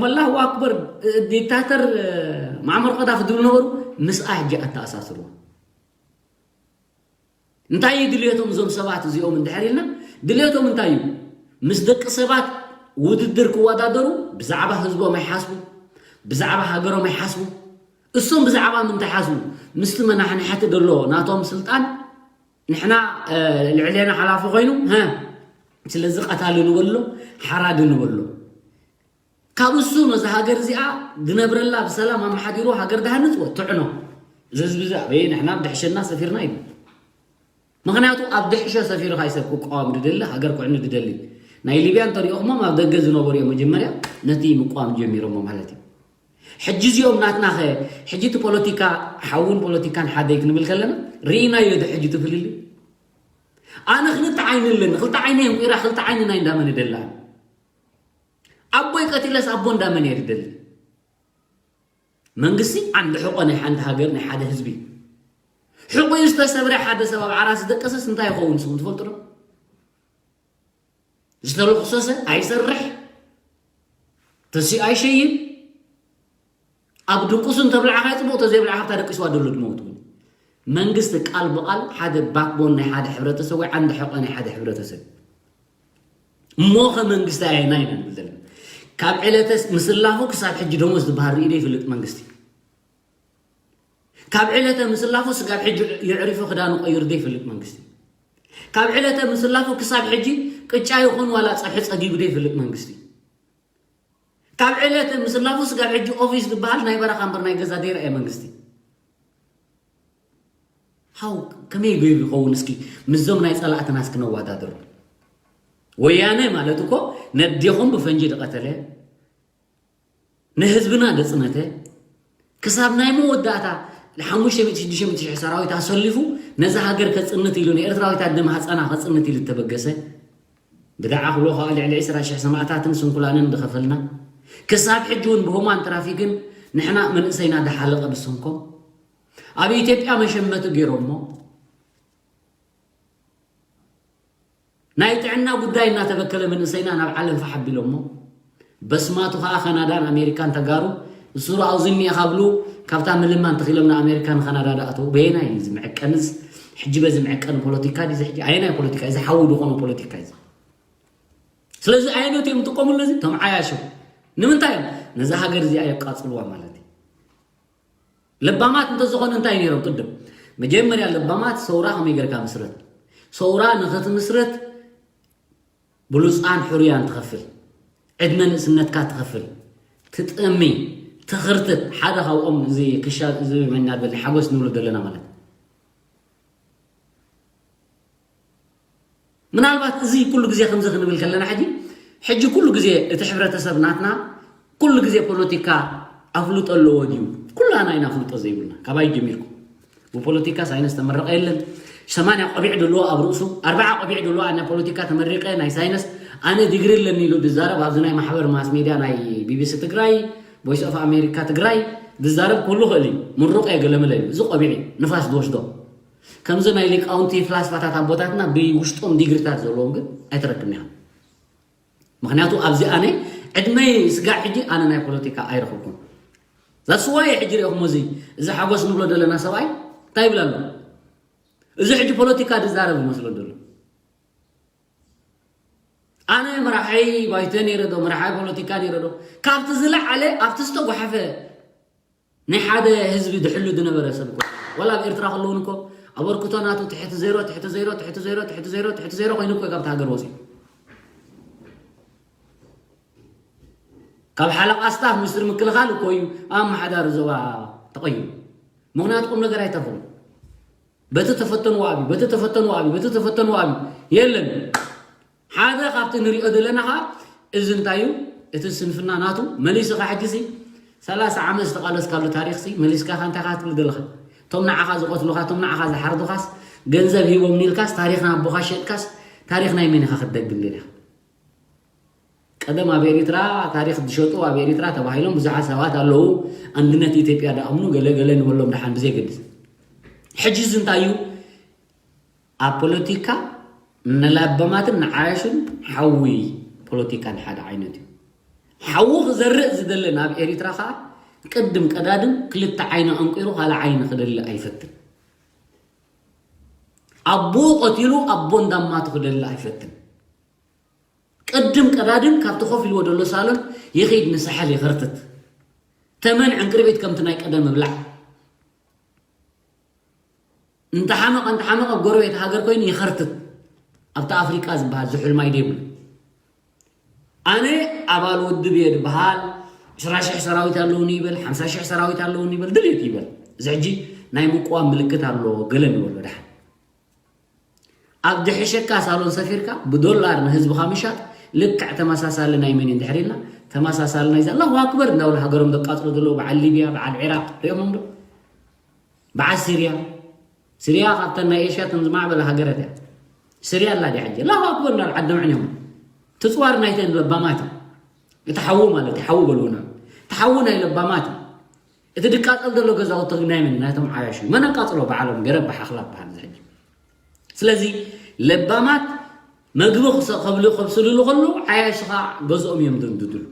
ኣላሁ ኣክበር ዲክታተር ማዕመር ቀዳፊ ዝብሉ ነበሩ ምስኣ ሕጂ ኣተኣሳስርዋ እንታይ እዩ ድልየቶም እዞም ሰባት እዚኦም እንድሕር ኢልና ድልየቶም እንታይ እዩ ምስ ደቂ ሰባት ውድድር ክወዳደሩ ብዛዕባ ህዝቦም ኣይሓስቡ ብዛዕባ ሃገሮም ኣይሓስቡ እሶም ብዛዕባ ምንታይ ሓስቡ ምስቲ መናሕንሕቲ ደሎ ናቶም ስልጣን ንሕና ልዕሌና ሓላፊ ኮይኑ ስለዚ ቀታሊ ንበሎ ሓራዲ ንበሎ ካብ እሱ ነዚ ሃገር እዚኣ ዝነብረላ ብሰላም ኣመሓዲሩ ሃገር ዝሃንፅ ወጥዕኖ እዚ ህዝቢ እዚ ኣበየ ንሕና ብድሕሸና ሰፊርና እዩ ምክንያቱ ኣብ ድሕሸ ሰፊሩ ካይሰብ ክቋወም ዝደሊ ሃገር ክዕኑ ዝደሊ ናይ ሊብያ እንተሪኦኹሞም ኣብ ደገ ዝነበሩ እዮም መጀመርያ ነቲ ምቋም ጀሚሮሞ ማለት እዩ ሕጂ እዚኦም ናትና ኸ ሕጂ እቲ ፖለቲካ ሓውን ፖለቲካን ሓደይ ክንብል ከለና ርኢናዮ እቲ ሕጂ ትፍልሊ ኣነ ክልተ ዓይኒ ኣለኒ ክልተ ዓይነ እዮም ቁራ ክልተ ዓይኒ ናይ እንዳመን ይደላን ኣቦይ ቀቲለስ ኣቦ እንዳመን እየ ዝደሊ? መንግስቲ ዓንዲ ሕቆ ናይ ሓንቲ ሃገር፣ ናይ ሓደ ህዝቢ። ሕቁኡ ዝተሰብረ ሓደ ሰብ ኣብ ዓራት ዝደቀሰስ እንታይ ይኸውን ንስኹም ትፈልጡ ዶ? ዝተለኩሰሰ ኣይሰርሕ፣ ተሲኡ ኣይሸይን። ኣብ ድቁሱ እንተብላዕኻ ጽቡቕ፣ ተዘይብላዕኻ ኣብታ ደቂስዋ ደሎ ድመውት እውን። መንግስቲ ቃል ብቓል ሓደ ባክቦን ናይ ሓደ ሕብረተሰብ ወይ ዓንዲ ሕቆ ናይ ሓደ ሕብረተሰብ። እሞ ኸ መንግስቲ ኣየናይ ኢና ንብል ዘለና? ካብ ዕለተ ምስላፉ ክሳብ ሕጂ ደሞዝ ዝበሃል ርእዩ ዶ ይፈልጥ መንግስቲ? ካብ ዕለተ ምስላፉ ስጋብ ሕጂ የዕሪፉ ክዳኑ ቀይሩ ዶ ይፈልጥ መንግስቲ? ካብ ዕለተ ምስላፉ ክሳብ ሕጂ ቅጫ ይኹን ዋላ ጸብሒ ጸጊቡ ዶ ይፈልጥ መንግስቲ? ካብ ዕለተ ምስላፉ ስጋብ ሕጂ ኦፊስ ዝበሃል ናይ በረኻ እምበር ናይ ገዛ ዘይረኣየ መንግስቲ። ሃው ከመይ ገይሩ ይኸውን እስኪ ምስዞም ናይ ጸላእትና እስኪ ነዋዳድሮ። ወያነ ማለት እኮ ነዴኹም ብፈንጂ ዝቐተለ፣ ንህዝብና ዘጽነተ፣ ክሳብ ናይ መወዳእታ ሓሙሽተ ሚእቲ ሽዱሽተ ሚእቲ ሽሕ ሰራዊት ኣሰሊፉ ነዛ ሃገር ከጽንት ኢሉ ንኤርትራዊት ኣደ ማህጸና ከጽንት ኢሉ ዝተበገሰ፣ ብደዓ ክብሎ ከኣ ልዕሊ ዕስራ ሽሕ ሰማእታትን ስንኩላንን ዝኸፈልና፣ ክሳብ ሕጂ እውን ብሁማን ትራፊክን ንሕና መንእሰይና ዝሓለቐ ብሰንኮም ኣብ ኢትዮጵያ መሸመቲ ገይሮሞ፣ ናይ ጥዕና ጉዳይ እናተበከለ መንእሰይና ናብ ዓለም ፋሕ ኣቢሎሞ፣ በስማቱ ከኣ ካናዳን ኣሜሪካን ተጋሩ፣ እሱሩ ኣብዚ እኒኤ ካብሉ፣ ካብታ ምልማን ተኺሎም ንኣሜሪካ ንካናዳ ዝኣተዉ። በየናይ እዩ ዝምዕቀንስ? ሕጂ በዚ ምዕቀን ፖለቲካ ድዩ ሕጂ? ኣየናይ ፖለቲካ እዩ? እዚ ሓዊ ዝኾነ ፖለቲካ እዩ። ስለዚ ኣየኖት እዮም ዝጥቀሙሉ? እዚ እቶም ዓያሹ። ንምንታይ እዮም? ነዛ ሃገር እዚኣ የቃጽልዋ ማለት እዩ። ለባማት እንተዝኾኑ እንታይ ነይሮም ቅድም? መጀመርያ ለባማት ሰውራ ከመይ ጌርካ ምስረት? ሰውራ ንኽትምስረት ብሉፃን ሕሩያን ትኸፍል፣ ዕድመ ንእስነትካ ትኸፍል፣ ትጥሚ፣ ትኽርትት። ሓደ ካብኦም እዚ ክሻ፣ እዚ መኛ በል ሓጎስ ንብሎ ዘለና ማለት። ምናልባት እዚ ኩሉ ግዜ ከምዚ ክንብል ከለና ሕጂ፣ ሕጂ ኩሉ ግዜ እቲ ሕብረተሰብ ናትና ኩሉ ግዜ ፖለቲካ ኣፍልጦ ኣለዎ ድዩ? ኩላና ኢና ኣፍልጦ ዘይብልና፣ ካባይ ጀሚርኩም። ብፖለቲካ ሳይንስ ተመረቐ የለን። ሰማንያ ቆቢዕ ዘለዎ ኣብ ርእሱ፣ ኣርባዓ ቆቢዕ ዘለዎ፣ ኣነ ፖለቲካ ተመሪቐ፣ ናይ ሳይንስ፣ ኣነ ዲግሪ ኣለኒ ኢሉ ዝዛረብ ኣብዚ ናይ ማሕበር ማስ ሜድያ ናይ ቢቢሲ ትግራይ፣ ቮይስ ኦፍ ኣሜሪካ ትግራይ ዝዛረብ ክህሉ ይኽእል እዩ። ምሩቕ እየ ገለመለ እዩ። እዚ ቆቢዕ እዩ፣ ንፋስ ዝወስዶ። ከምዚ ናይ ሊቃውንቲ ፍላስፋታት ኣቦታትና ብውሽጦም ዲግሪታት ዘለዎም ግን ኣይትረክብን ኢኻ። ምኽንያቱ ኣብዚ ኣነ ዕድመይ ስጋዕ ሕጂ ኣነ ናይ ፖለቲካ ኣይረኸብኩን። ዛስዋይ ሕጂ ሪእኹሞ እዚ፣ እዚ ሓጎስ ንብሎ ዘለና ሰብኣይ እንታይ ይብል ኣሎ? እዚ ሕጂ ፖለቲካ ዝዛረብ ይመስሎ ዘሎ። ኣነ መራሓይ ባይቶ ነይረ ዶ፣ መራሓይ ፖለቲካ ነይረ ዶ? ካብቲ ዝለዓለ ኣብቲ ዝተጓሓፈ ናይ ሓደ ህዝቢ ድሕሉ ዝነበረ ሰብ እኮ። ዋላ ኣብ ኤርትራ ከለውን እኮ ኣበርክቶ ናቱ ትሕቲ ዜሮ፣ ትሕቲ ዜሮ፣ ትሕቲ ዜሮ፣ ትሕቲ ዜሮ፣ ትሕቲ ዜሮ ኮይኑ እኮ ካብቲ ሃገር ወፂኡ። ካብ ሓለቓ ስታፍ ሚኒስትሪ ምክልኻል እኮ እዩ ኣመሓዳሪ ዞባ ተቐይሩ። ምኽንያቱ ቁም ነገር ኣይተርፎም። በቲ ተፈተንዎ ኣብዩ፣ በቲ ተፈተንዎ ኣብዩ፣ በቲ ተፈተንዎ ኣብዩ። የለን። ሓደ ካብቲ ንሪኦ ዘለና ኸዓ እዚ እንታይ እዩ? እቲ ስንፍና ናቱ መሊሱ ኸዓ ሕጂ ሲ ሰላሳ ዓመት ዝተቓለስካሉ ታሪኽ ሲ መሊስካ ኸ እንታይ ኸዓ ትብል ዘለኻ? እቶም ንዓኻ ዝቐትሉኻ፣ እቶም ንዓኻ ዝሓርዱኻስ ገንዘብ ሂቦም ኢልካስ ታሪኽና ኣቦኻ ሸጥካስ ታሪኽ ናይ መን ኢኻ ክትደግም ደሊኻ? ቀደም ኣብ ኤሪትራ ታሪኽ ዝሸጡ ኣብ ኤሪትራ ተባሂሎም ብዙሓት ሰባት ኣለዉ። ኣንድነት ኢትዮጵያ ድኣምኑ ገለ ገለ ንበሎም ደሓን ብዘይገድስ። ሕጂ እዚ እንታይ እዩ? ኣብ ፖለቲካ ንለባማትን ንዓያሹን ሓዊ ፖለቲካን ሓደ ዓይነት እዩ። ሓዊ ክዘርእ ዝደሊ ናብ ኤሪትራ ኸዓ ቅድም ቀዳድም ክልተ ዓይኑ ኣንቂሩ ካልእ ዓይኒ ክደሊ ኣይፈትን። ኣቦኡ ቀቲሉ ኣቦ እንዳማቱ ክደሊ ኣይፈትን። ቅድም ቀዳድም ካብቲ ኮፍ ኢልዎ ዘሎ ሳሎን ይኺድ ንሳሕል ይኸርትት። ተመን ዕንቅርቢት ከምቲ ናይ ቀደም ምብላዕ። እንተሓመቐ እንተሓመቐ ኣብ ጎረቤት ሃገር ኮይኑ ይኸርትት። ኣብቲ ኣፍሪቃ ዝበሃል ዝሑል ማይ ደይብሉ። ኣነ ኣባል ውድብ እየ ዝበሃል፣ ዕስራ ሽሕ ሰራዊት ኣለውኒ ይበል፣ ሓምሳ ሽሕ ሰራዊት ኣለውኒ ይበል፣ ድልየት ይበል። እዚ ሕጂ ናይ ምቅዋም ምልክት ኣለዎ፣ ገለ ንበሎ ደሓን። ኣብ ድሕሸካ ሳሎን ሰፊርካ ብዶላር ንህዝብኻ ምሻጥ ልክዕ ተመሳሳሊ ናይ መን እዩ እንድሕር ኢልና፣ ተመሳሳሊ ናይዚ ኣላሁ ኣክበር እንዳበሉ ሃገሮም ዘቃጽሉ ዘለዉ በዓል ሊብያ፣ በዓል ዒራቕ ሪኦሞም ዶ? በዓል ሲርያ፣ ሲርያ ካብተን ናይ ኤሽያ እተን ዝማዕበላ ሃገራት እያ። ሲርያ ኣላ ድያ ሕጂ? ኣላሁ ኣክበር እንዳበሉ ዓዶም ዕንዮም። ትጽዋር ናይተን ለባማት እዩ። እቲ ሓዉ ማለት እዩ፣ ሓዉ በልውና። እቲ ሓዉ ናይ ለባማት እዩ። እቲ ድቃጸል ዘሎ ገዛውቲ ናይ መን? ናይቶም ዓያሹ እዩ። መን ኣቃጽሎ? ባዕሎም ገረብ ብሓኽላ በሃል እዚ ሕጂ። ስለዚ ለባማት መግቢ ክሰ-፣ ከብሉ-፣ ከብስልሉ ከሉ ዓያሹ ኸዓ ገዝኦም እዮም ዝንድድሉ።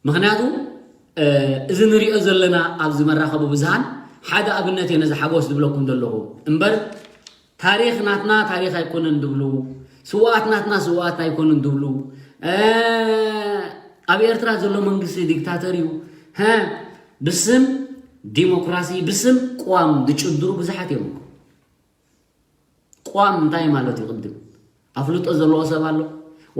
ምኽንያቱ እዚ ንሪኦ ዘለና ኣብዚ መራኸቢ ብዙሃን ሓደ ኣብነት እየ ነዚ ሓጎስ ዝብለኩም ዘለኹ እምበር ታሪኽ ናትና ታሪኽ ኣይኮነን ዝብሉ፣ ስውኣት ናትና ስውኣት ኣይኮነን ዝብሉ፣ ኣብ ኤርትራ ዘሎ መንግስቲ ዲክታተር እዩ፣ ብስም ዲሞክራሲ ብስም ቅዋም ዝጭድሩ ብዙሓት እዮም። ቅዋም እንታይ ማለት እዩ? ቅድም ኣፍልጦ ዘለዎ ሰብ ኣሎ?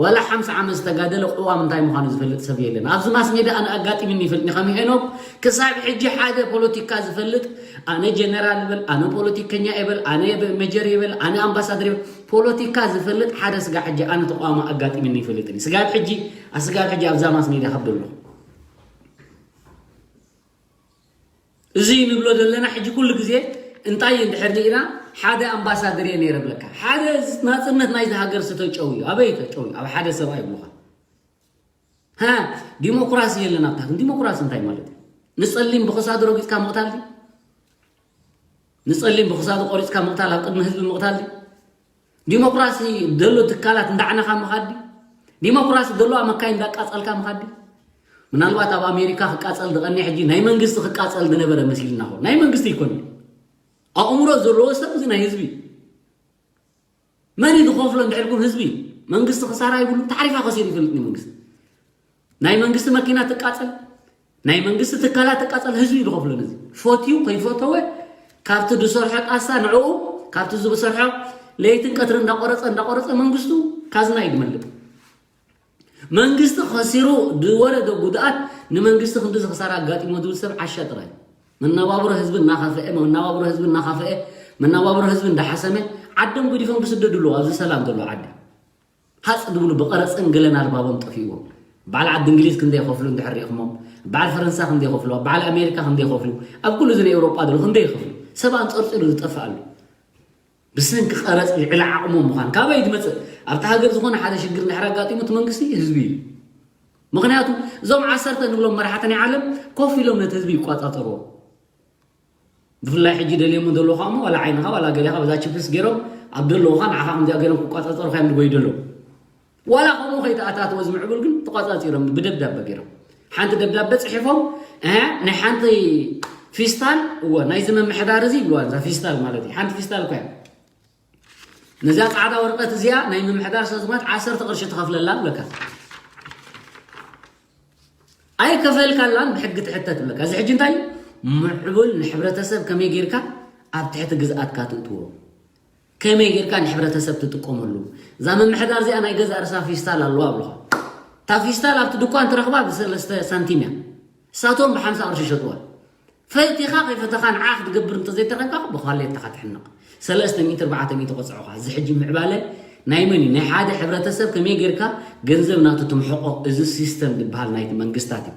ዋላ ሓምሳ ዓመት ዝተጋደለ ቅዋም እንታይ ምዃኑ ዝፈልጥ ሰብ የለን። ኣብዚ ማስ ሜዳ ኣነ ኣጋጢምኒ ይፈልጥ ከም ሄኖክ ክሳብ ሕጂ ሓደ ፖለቲካ ዝፈልጥ፣ ኣነ ጀነራል ይበል፣ ኣነ ፖለቲከኛ ይበል፣ ኣነ መጀር ይበል፣ ኣነ ኣምባሳደር ይበል፣ ፖለቲካ ዝፈልጥ ሓደ ስጋ ሕጂ ኣነ ተቋማ ኣጋጢምኒ ይፈልጥ። ስጋብ ሕጂ ኣስጋብ ሕጂ ኣብዛ ማስ ሜዳ ከብደ ኣለኹ። እዚ ንብሎ ዘለና ሕጂ ኩሉ ግዜ እንታይ እንድሕር ርኢና ሓደ ኣምባሳደር እየ ነይረ ብለካ ሓደ ናፅነት ናይዚ ሃገር ዝተጨው እዩ ኣበይ ተጨው እዩ ኣብ ሓደ ሰብኣይ ይብሉካ። ዲሞክራሲ የለን ኣብታ ግን ዲሞክራሲ እንታይ ማለት እዩ? ንፀሊም ብክሳዱ ረጊፅካ ምቕታል ድዩ? ንፀሊም ብክሳዱ ቆሪፅካ ምቕታል ኣብ ቅድሚ ህዝቢ ምቕታል ድዩ? ዲሞክራሲ ዘሎ ትካላት እንዳዕነኻ ምኻድ ድዩ? ዲሞክራሲ ዘለዋ መካይን እንዳቃፀልካ ምኻድ ድዩ? ምናልባት ኣብ ኣሜሪካ ክቃፀል ዝቐኒ ሕጂ ናይ መንግስቲ ክቃፀል ዝነበረ መሲልና ኾ ናይ መንግስቲ ይኮን ኣእምሮ ዘለዎ ሰብ እዚ ናይ ህዝቢ መን እዩ ዝኸፍሎ እንድሕልኩም ህዝቢ መንግስቲ ክሳራ ይብሉ ታሪፋ ከሲሩ ይፈልጥ መንግስቲ ናይ መንግስቲ መኪና ትቃፀል ናይ መንግስቲ ትካላት ትቃጸል ህዝቢ እዩ ዝኸፍሎ ነዚ ፈትዩ ከይፈተወ ካብቲ ዝሰርሖ ጣሳ ንዕኡ ካብቲ ዝሰርሖ ለይትን ቀትሪ እንዳቆረፀ እንዳቆረፀ መንግስቱ ካዝና እዩ ዝመልእ መንግስቲ ከሲሩ ዝወረደ ጉድኣት ንመንግስቲ ክንዲ ዝክሳራ ኣጋጢሞ ዝብል ሰብ ዓሻ ጥራይ መናባብሮ ህዝቢ እናኸፍአ መናባብሮ ህዝቢ እናኸፍአ መናባብሮ ህዝቢ እንዳሓሰመ ዓዶም ገዲፎም ክስደዱ ኣለዉ ኣብዚ ሰላም ዘሎ ዓዲ ሃፅ ዝብሉ ብቐረፅን ገለን ኣልባቦም ጠፊእዎም በዓል ዓዲ እንግሊዝ ክንደይ ይኸፍሉ እንድሕር ሪእኹሞም በዓል ፈረንሳ ክንደይ ይኸፍሉ ኣብ በዓል ኣሜሪካ ክንደይ ይኸፍሉ ኣብ ኩሉ እዚ ናይ ኤውሮጳ ዘሎ ክንደይ ይኸፍሉ ሰብ ኣንፀርፂሩ ዝጠፍእ ኣሎ ብሰንኪ ቀረፅ ልዕሊ ዓቕሞም ምዃን ካበይ ዝመፅእ ኣብቲ ሃገር ዝኾነ ሓደ ሽግር እንድሕር ኣጋጢሙ እቲ መንግስቲ ህዝቢ እዩ ምኽንያቱ እዞም ዓሰርተ ንብሎም መራሕቲ ናይ ዓለም ኮፍ ኢሎም ነቲ ህዝቢ ይቋፃፀርዎ ብፍላይ ሕጂ ደልየሞ ዘለዉ ከሞ ዋላ ዓይንኻ ዋላ ገሊኻ በዛ ችፕስ ገይሮም ኣብ ደለዉኻ ንዓኻ ከምዚኣ ገይሮም ክቋፃፀሩኻ እዮም ዝጎዩ ደለዉ ዋላ ከምኡ ከይተኣታተወ ዝምዕብል ግን ተቋፃፂሮም ብደብዳበ ገይሮም ሓንቲ ደብዳበ ፅሒፎም ናይ ሓንቲ ፊስታል እወ ናይዚ ምምሕዳር እዚ ይብልዋ እዛ ፊስታል ማለት እዩ ሓንቲ ፊስታል እኳ ነዛ ፃዕዳ ወረቀት እዚኣ ናይ ምምሕዳር ሰዝማት ዓሰርተ ቅርሺ ትኸፍለላ ኣለካ ኣይከፈልካላን ብሕጊ ትሕተት ኣለካ እዚ ሕጂ እንታይ ምዕቡል ንሕብረተሰብ ከመይ ጌርካ ኣብ ትሕቲ ግዝኣትካ ትእትዎ ከመይ ጌርካ ንሕብረተሰብ ትጥቀመሉ እዛ ምምሕዳር እዚኣ ናይ ገዛእ ርሳ ፊስታል ኣለዋ ኣብልኻ እታ ፊስታል ኣብቲ ድኳን ትረኽባ ብሰለስተ ሳንቲም እያ እሳቶም ብሓምሳ ቅርሺ ይሸጥዋ ፈቲኻ ከይፈተኻ ንዓ ክትገብር እንተዘይተረንካ ብኳሌታኻ ትሕነቕ ሰለስተ ሚእቲ ኣርባዕተ ሚእቲ ቆፅዖኻ እዚ ሕጂ ምዕባለ ናይ መን እዩ ናይ ሓደ ሕብረተሰብ ከመይ ጌርካ ገንዘብ ናቱ ትምሕቆ እዚ ሲስተም ዝበሃል ናይቲ መንግስታት እዩ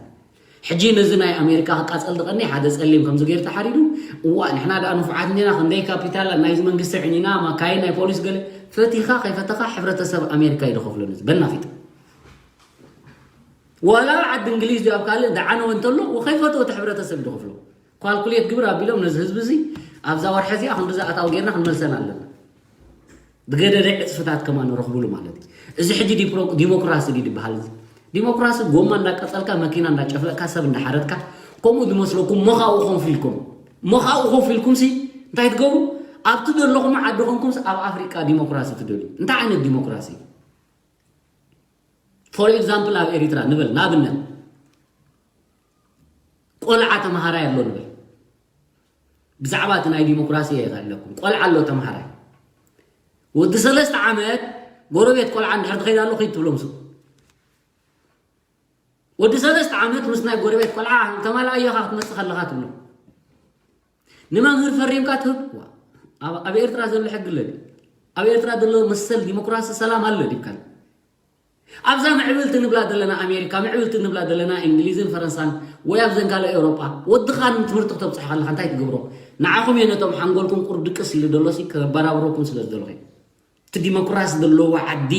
ሕጂ ነዚ ናይ ኣሜሪካ ክቃፀል ዝቐኒ ሓደ ፀሊም ከምዚ ገይሩ ተሓሪዱ እዋ ንሕና ደኣ ንፉዓት እንዲና ክንደይ ካፒታል ናይዚ መንግስቲ ዕኒና ማካይን ናይ ፖሊስ ገለ ፈቲኻ ከይፈተኻ ሕብረተሰብ ኣሜሪካ እዩ ዝኸፍሎ ነዚ በናፊጥ ዋላ ዓዲ እንግሊዝ ድዩ ኣብ ካልእ ዝዓነወ እንተሎ ወኸይፈትዎ እቲ ሕብረተሰብ ዝኸፍሎ ኳልኩሌት ግብር ኣቢሎም ነዚ ህዝቢ እዚ ኣብዛ ወርሒ እዚኣ ክንድዚ ኣታዊ ጌርና ክንመልሰን ኣለና ብገደደ ዕፅፍታት ከማ ንረኽብሉ ማለት እዩ እዚ ሕጂ ዲሞክራሲ ድዩ ዝበሃል እዚ ዲሞክራሲ ጎማ እንዳቀፀልካ መኪና እንዳጨፍለቅካ ሰብ እንዳሓረድካ ከምኡ ዝመስለኩም መኻኡ ኮንፍ ኢልኩም መኻኡ ኮንፍ ኢልኩም ሲ እንታይ ትገብሩ ኣብቲ ዘለኹም ዓዲ ኮንኩም ኣብ ኣፍሪቃ ዲሞክራሲ ትደልዩ እንታይ ዓይነት ዲሞክራሲ for example ኣብ ኤሪትራ ንበል ንኣብነት ቆልዓ ተምሃራይ ኣሎ ንበል ብዛዕባ እቲ ናይ ዲሞክራሲ እየ ይኸለኩም ቆልዓ ኣሎ ተምሃራይ ወዲ ሰለስተ ዓመት ጎረቤት ቆልዓ እንድሕር ትኸይድ ኣሎ ኸይድ ትብሎ ምስ ወዲ ሰለስተ ዓመት ምስ ናይ ጎረቤት ቆልዓ ተማላኣዮኻ ክትመፅእ ከለኻ ትብሎ ንመምህር ፈሪምካ ትህብ ኣብ ኤርትራ ዘሎ ሕጊ ኣለኒ ኣብ ኤርትራ ዘሎ መሰል ዲሞክራሲ ሰላም ኣሎ ዲብካ ኣብዛ ምዕብልቲ ንብላ ዘለና ኣሜሪካ ምዕብልቲ ንብላ ዘለና እንግሊዝን ፈረንሳን ወይ ኣብዘን ካልእ ኤውሮጳ ወድኻ ንትምህርቲ ክተብፅሖ ከለካ እንታይ ትገብሮ ንዓኹም እየ ነቶም ሓንጎልኩም ቁር ድቅስ ኢሉ ደሎሲ ከበራብረኩም ስለ ዝደለኹ እቲ ዲሞክራሲ ዘለዎ ዓዲ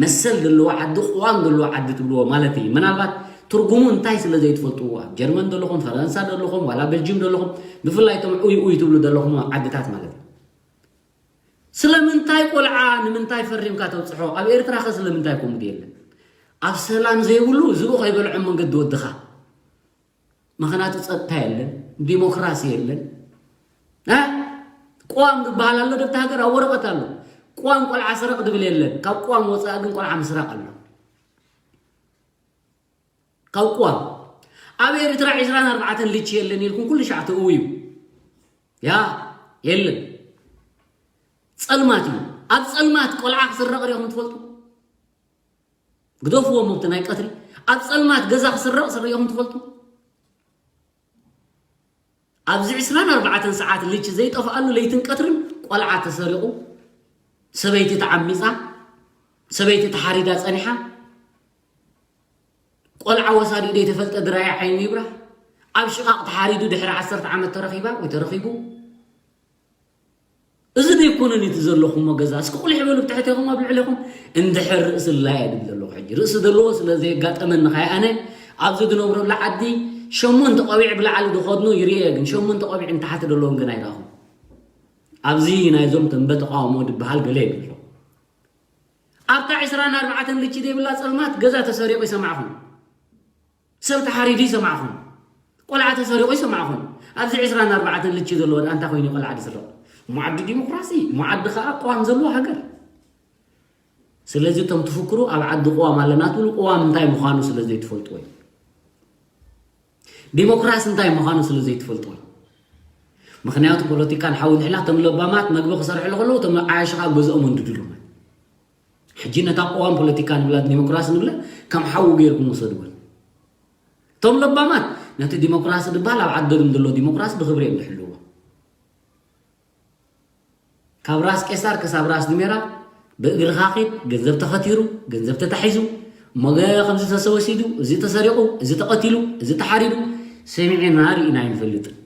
መሰል ዘለዎ ዓዲ፣ ቅዋም ዘለዎ ዓዲ ትብልዎ ማለት እዩ። ምናልባት ትርጉሙ እንታይ ስለ ዘይትፈልጥዎ፣ ኣብ ጀርመን ዘለኹም፣ ፈረንሳ ዘለኹም፣ ዋላ ቤልጅም ዘለኹም፣ ብፍላይ እቶም ኡይ ኡይ ትብሉ ዘለኹም ዓድታት ማለት እዩ። ስለምንታይ ቆልዓ ንምንታይ ፈሪምካ ተብፅሖ? ኣብ ኤርትራ ኸ ስለምንታይ ከምኡ የለን? ኣብ ሰላም ዘይብሉ ዝብኡ ከይበልዖ መንገዲ ወድኻ። ምኽንያቱ ጸጥታ የለን፣ ዲሞክራሲ የለን። እ? ቅዋም ዝበሃል ኣሎ፣ ደብታ ሃገር ኣብ ወረቐት ኣሎ። ቅዋም ቆልዓ ስረቕ ዝብል የለን። ካብ ቅዋም ወፃኢ ግን ቆልዓ ምስራቕ ኣሎ። ካብ ቅዋም ኣብ ኤርትራ ዕስራን ኣርባዕተን ልቺ የለን ኢልኩም ኩሉ ሻዕ ትእውዩ። ያ የለን። ጸልማት እዩ። ኣብ ጸልማት ቆልዓ ክስረቕ ሪኢኹም ትፈልጡ? ግደፍዎም ኣብቲ ናይ ቀትሪ። ኣብ ጸልማት ገዛ ክስረቕ ስሪኢኹም ትፈልጡ? ኣብዚ ዕስራን ኣርባዕተን ሰዓት ልቺ ዘይጠፍኣሉ ለይትን ቀትርን ቆልዓ ተሰሪቑ፣ ሰበይቲ ተዓሚጻ፣ ሰበይቲ ተሓሪዳ ጸኒሓ፣ ቆልዓ ወሳዲኡ ዘይተፈልጠ ድራይ ዓይኑ ይብራህ፣ ኣብ ሽቓቕ ተሓሪዱ ድሕሪ ዓሰርተ ዓመት ተረኺባ ወይ ተረኺቡ። እዚ ደይኮነን እቲ ዘለኹሞ ገዛ? እስኪ ቁሊሕ በሉ ብትሕቴኹም ኣብ ልዕሌኹም። እንድሕር ርእሲ ላየ ድብል ዘለኹ ሕጂ። ርእሲ ዘለዎ ስለ ዘየጋጠመኒ ኸኣ ኣነ ኣብዚ ዝነብረሉ ዓዲ ሸሞንተ ቆቢዕ ብላዕሊ ዝኸድኑ ይርኤ፣ ግን ሸሞንተ ቆቢዕ ንታሕቲ ዘለዎም ግን ኣይረኣኹም። ኣብዚ ናይዞም ተንበ ተቃውሞ ድበሃል ገለ ይብሎ። ኣብታ ዕስራን ኣርባዕተን ልቺ ዘይብላ ጸልማት ገዛ ተሰሪቑ ይሰማዕኹም። ሰብ ተሓሪዱ ይሰማዕኹም። ቆልዓ ተሰሪቑ ይሰማዕኹም። ኣብዚ ዕስራን ኣርባዕተን ልቺ ዘለዎ ደኣ እንታይ ኮይኑ ቆልዓ ዝስረቕ? እሞ ዓዲ ዲሞክራሲ፣ እሞ ዓዲ ኸኣ ቅዋም ዘለዎ ሃገር። ስለዚ እቶም ትፍክሩ ኣብ ዓዲ ቅዋም ኣለና ትብሉ ቅዋም እንታይ ምዃኑ ስለ ዘይትፈልጥዎ እዩ። ዲሞክራሲ እንታይ ምዃኑ ስለ ዘይትፈልጥዎ እዩ። ምኽንያቱ ፖለቲካ ንሓዊ ንሕና እቶም ለባማት መግቢ ክሰርሕሉ ከለዉ እቶም ዓያሹ ኸኣ ገዝኦም ወንድድሉ ማለት። ሕጂ ነታ ቅዋም ፖለቲካ ንብላ ዲሞክራሲ ንብላ ከም ሓዊ ገይርኩም ውሰድወን። እቶም ለባማት ነቲ ዲሞክራሲ ዝበሃል ኣብ ዓዶም ዘሎ ዲሞክራሲ ብኽብሪ እዮም ዝሕልዎ። ካብ ራስ ቄሳር ክሳብ ራስ ኑሜራ ብእግርኻ ኺድ፣ ገንዘብ ተኸቲሩ፣ ገንዘብ ተታሒዙ፣ እሞ ገ-፣ ከምዚ ተሰወሲዱ፣ እዚ ተሰሪቑ፣ እዚ ተቐቲሉ፣ እዚ ተሓሪዱ ሰሚዕና ርኢና ኣይንፈልጥን።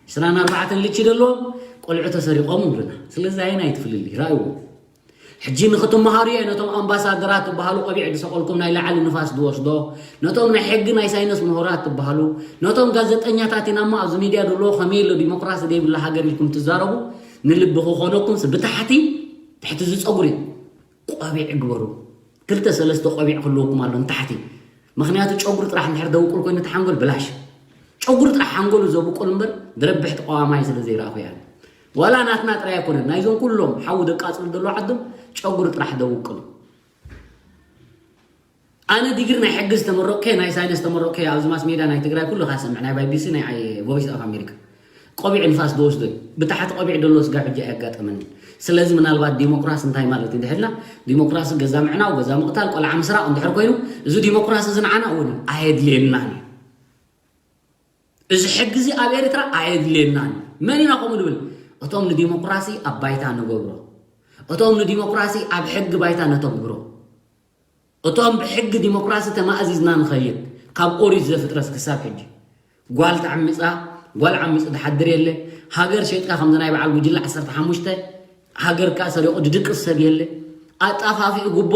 ዕስራን ኣርባዕተን ልቺ ዘለዎም ቆልዑ ተሰሪቖም ይብሉና። ስለዚ ኣየናይ ትፍልልይ? ራእይዎ። ሕጂ ንኽትመሃሩ እየ ነቶም ኣምባሳደራት ትበሃሉ ቆቢዕ ዝሰቐልኩም ናይ ላዕሊ ንፋስ ዝወስዶ፣ ነቶም ናይ ሕጊ ናይ ሳይንስ ምሁራት ትበሃሉ፣ ነቶም ጋዜጠኛታት ኢና እሞ ኣብዚ ሚድያ ዘለዎ ከመይ ኣሎ ዲሞክራሲ ዘይብላ ሃገር ኢልኩም ትዛረቡ፣ ንልቢ ክኾነኩምስ ብታሕቲ፣ ትሕቲ እዚ ጸጉሪ ቆቢዕ ግበሩ። ክልተ ሰለስተ ቆቢዕ ክህልወኩም ኣሎ ንታሕቲ። ምኽንያቱ ጨጉሪ ጥራሕ እንድሕር ደውቅል ኮይኑ እቲ ሓንጎል ብላሽ። ጨጉሪ ጥራሕ ሓንጎሉ ዘብቁል እምበር ዝረብሕ ተቃዋማይ ስለ ዘይረኣኹ እየ። ዋላ ናትና ጥራይ ኣይኮነን፣ ናይዞም ኩሎም ሓዊ ደቃጽሉ ዘለዉ ዓዶም ጨጉሪ ጥራሕ ደውቅሉ። ኣነ ዲግሪ ናይ ሕጊ ዝተመረቕኩ፣ ናይ ሳይንስ ዝተመረቕኩ ኣብዚ ማስ ሜድያ ናይ ትግራይ ኩሉ ካሰምዕ፣ ናይ ባይ ቢ ሲ፣ ናይ ኣይ-፣ ቮይስ ኦፍ ኣሜሪካ። ቆቢዕ ንፋስ ዝወስዶ እዩ። ብታሕቲ ቆቢዕ ደሎ ስጋ ሕጂ ኣየጋጠመኒ። ስለዚ ምናልባት ዲሞክራሲ እንታይ ማለት እዩ እንድሕልና፣ ዲሞክራሲ ገዛ ምዕናው፣ ገዛ ምቕታል፣ ቆልዓ ምስራቕ እንድሕር ኮይኑ፣ እዚ ዲሞክራሲ እዚ ንዓና እውን ኣየድልየናን እዩ። እዚ ሕጊ እዚ ኣብ ኤርትራ ኣየድልየናን እዩ። መን ኢና ከምኡ ንብል? እቶም ንዲሞክራሲ ኣብ ባይታ ንገብሮ፣ እቶም ንዲሞክራሲ ኣብ ሕጊ ባይታ ነተግብሮ፣ እቶም ብሕጊ ዲሞክራሲ ተማእዚዝና ንኸይድ፣ ካብ ኦሪት ዘፍጥረት ክሳብ ሕጂ። ጓል ተዓሚጻ፣ ጓል ዓሚጹ ዝሓድር የለ። ሃገር ሸይጥካ ከምዚ ናይ በዓል ጉጅለ ዓሰርተ ሓሙሽተ፣ ሃገርካ ሰሪቑ ዝድቅስ ሰብ የለ። ኣጣፋፊኡ ጉቦ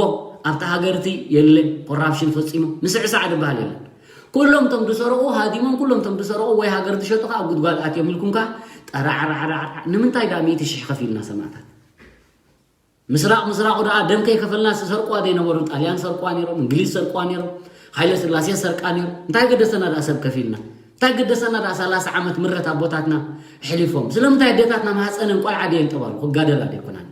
ኣብታ ሃገርቲ የለ። ኮራፕሽን ፈጺሙ። ምስዕሳዕ ዝበሃል የለን። ኩሎም እቶም ዝሰረቑ ሃዲሞም፣ ኩሎም እቶም ዝሰረቑ ወይ ሃገር ዝሸጡ ከኣ ኣብ ጉድጓድ ኣትዮም ኢልኩም ከኣ ጠራዕራዕራዕ። ንምንታይ ደኣ ሚእቲ ሽሕ ከፊልና ሰማእታት? ምስራቕ ምስራቑ ደኣ ደም ከይከፈልና ዝሰርቁዋ ዘይነበሩ? ጣልያን ሰርቁዋ ነይሮም፣ እንግሊዝ ሰርቁዋ ነይሮም፣ ሃይለ ስላሴ ሰርቃ ነይሩ። እንታይ ገደሰና ደኣ ሰብ ከፊልና? እንታይ ገደሰና ደኣ ሰላሳ ዓመት ምረት ኣቦታትና ኣሕሊፎም? ስለምንታይ ኣዴታትና ማህፀነን ቆልዓ ድየን ጠባሉ? ክጋደላ ደይኮናን?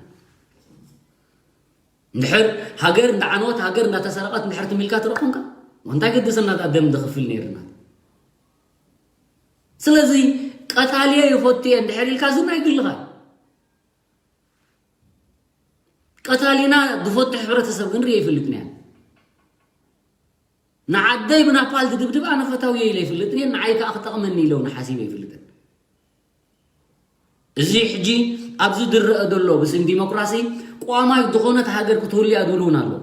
እንድሕር ሃገር እንዳዓነወት፣ ሃገር እንዳተሰረቐት እንድሕር ትም ኢልካ ትረኽቦም ከ እንታይ ገደሰና ደኣ ደም ንኽፍል ነይርና? ስለዚ ቀታልየ ይፈቱ እየ እንድሕር ኢልካ እዚ ናይ ግልኻ እዩ። ቀታሊና ዝፈቱ ሕብረተሰብ ግን ርእየ ኣይፈልጥን እየ። ንዓደይ ብናፓል ዝድብድብ ኣነ ፈታውየ ኢለ ኣይፈልጥን እየ፣ ንዓይ ከኣ ክጠቕመኒ ኢለ እውን ሓሲበ ኣይፈልጥን። እዚ ሕጂ ኣብዚ ዝረአ ዘሎ ብስም ዲሞክራሲ ቅዋማዊት ዝኾነት ሃገር ክትህሉ እያ ዝብሉ እውን ኣለዉ።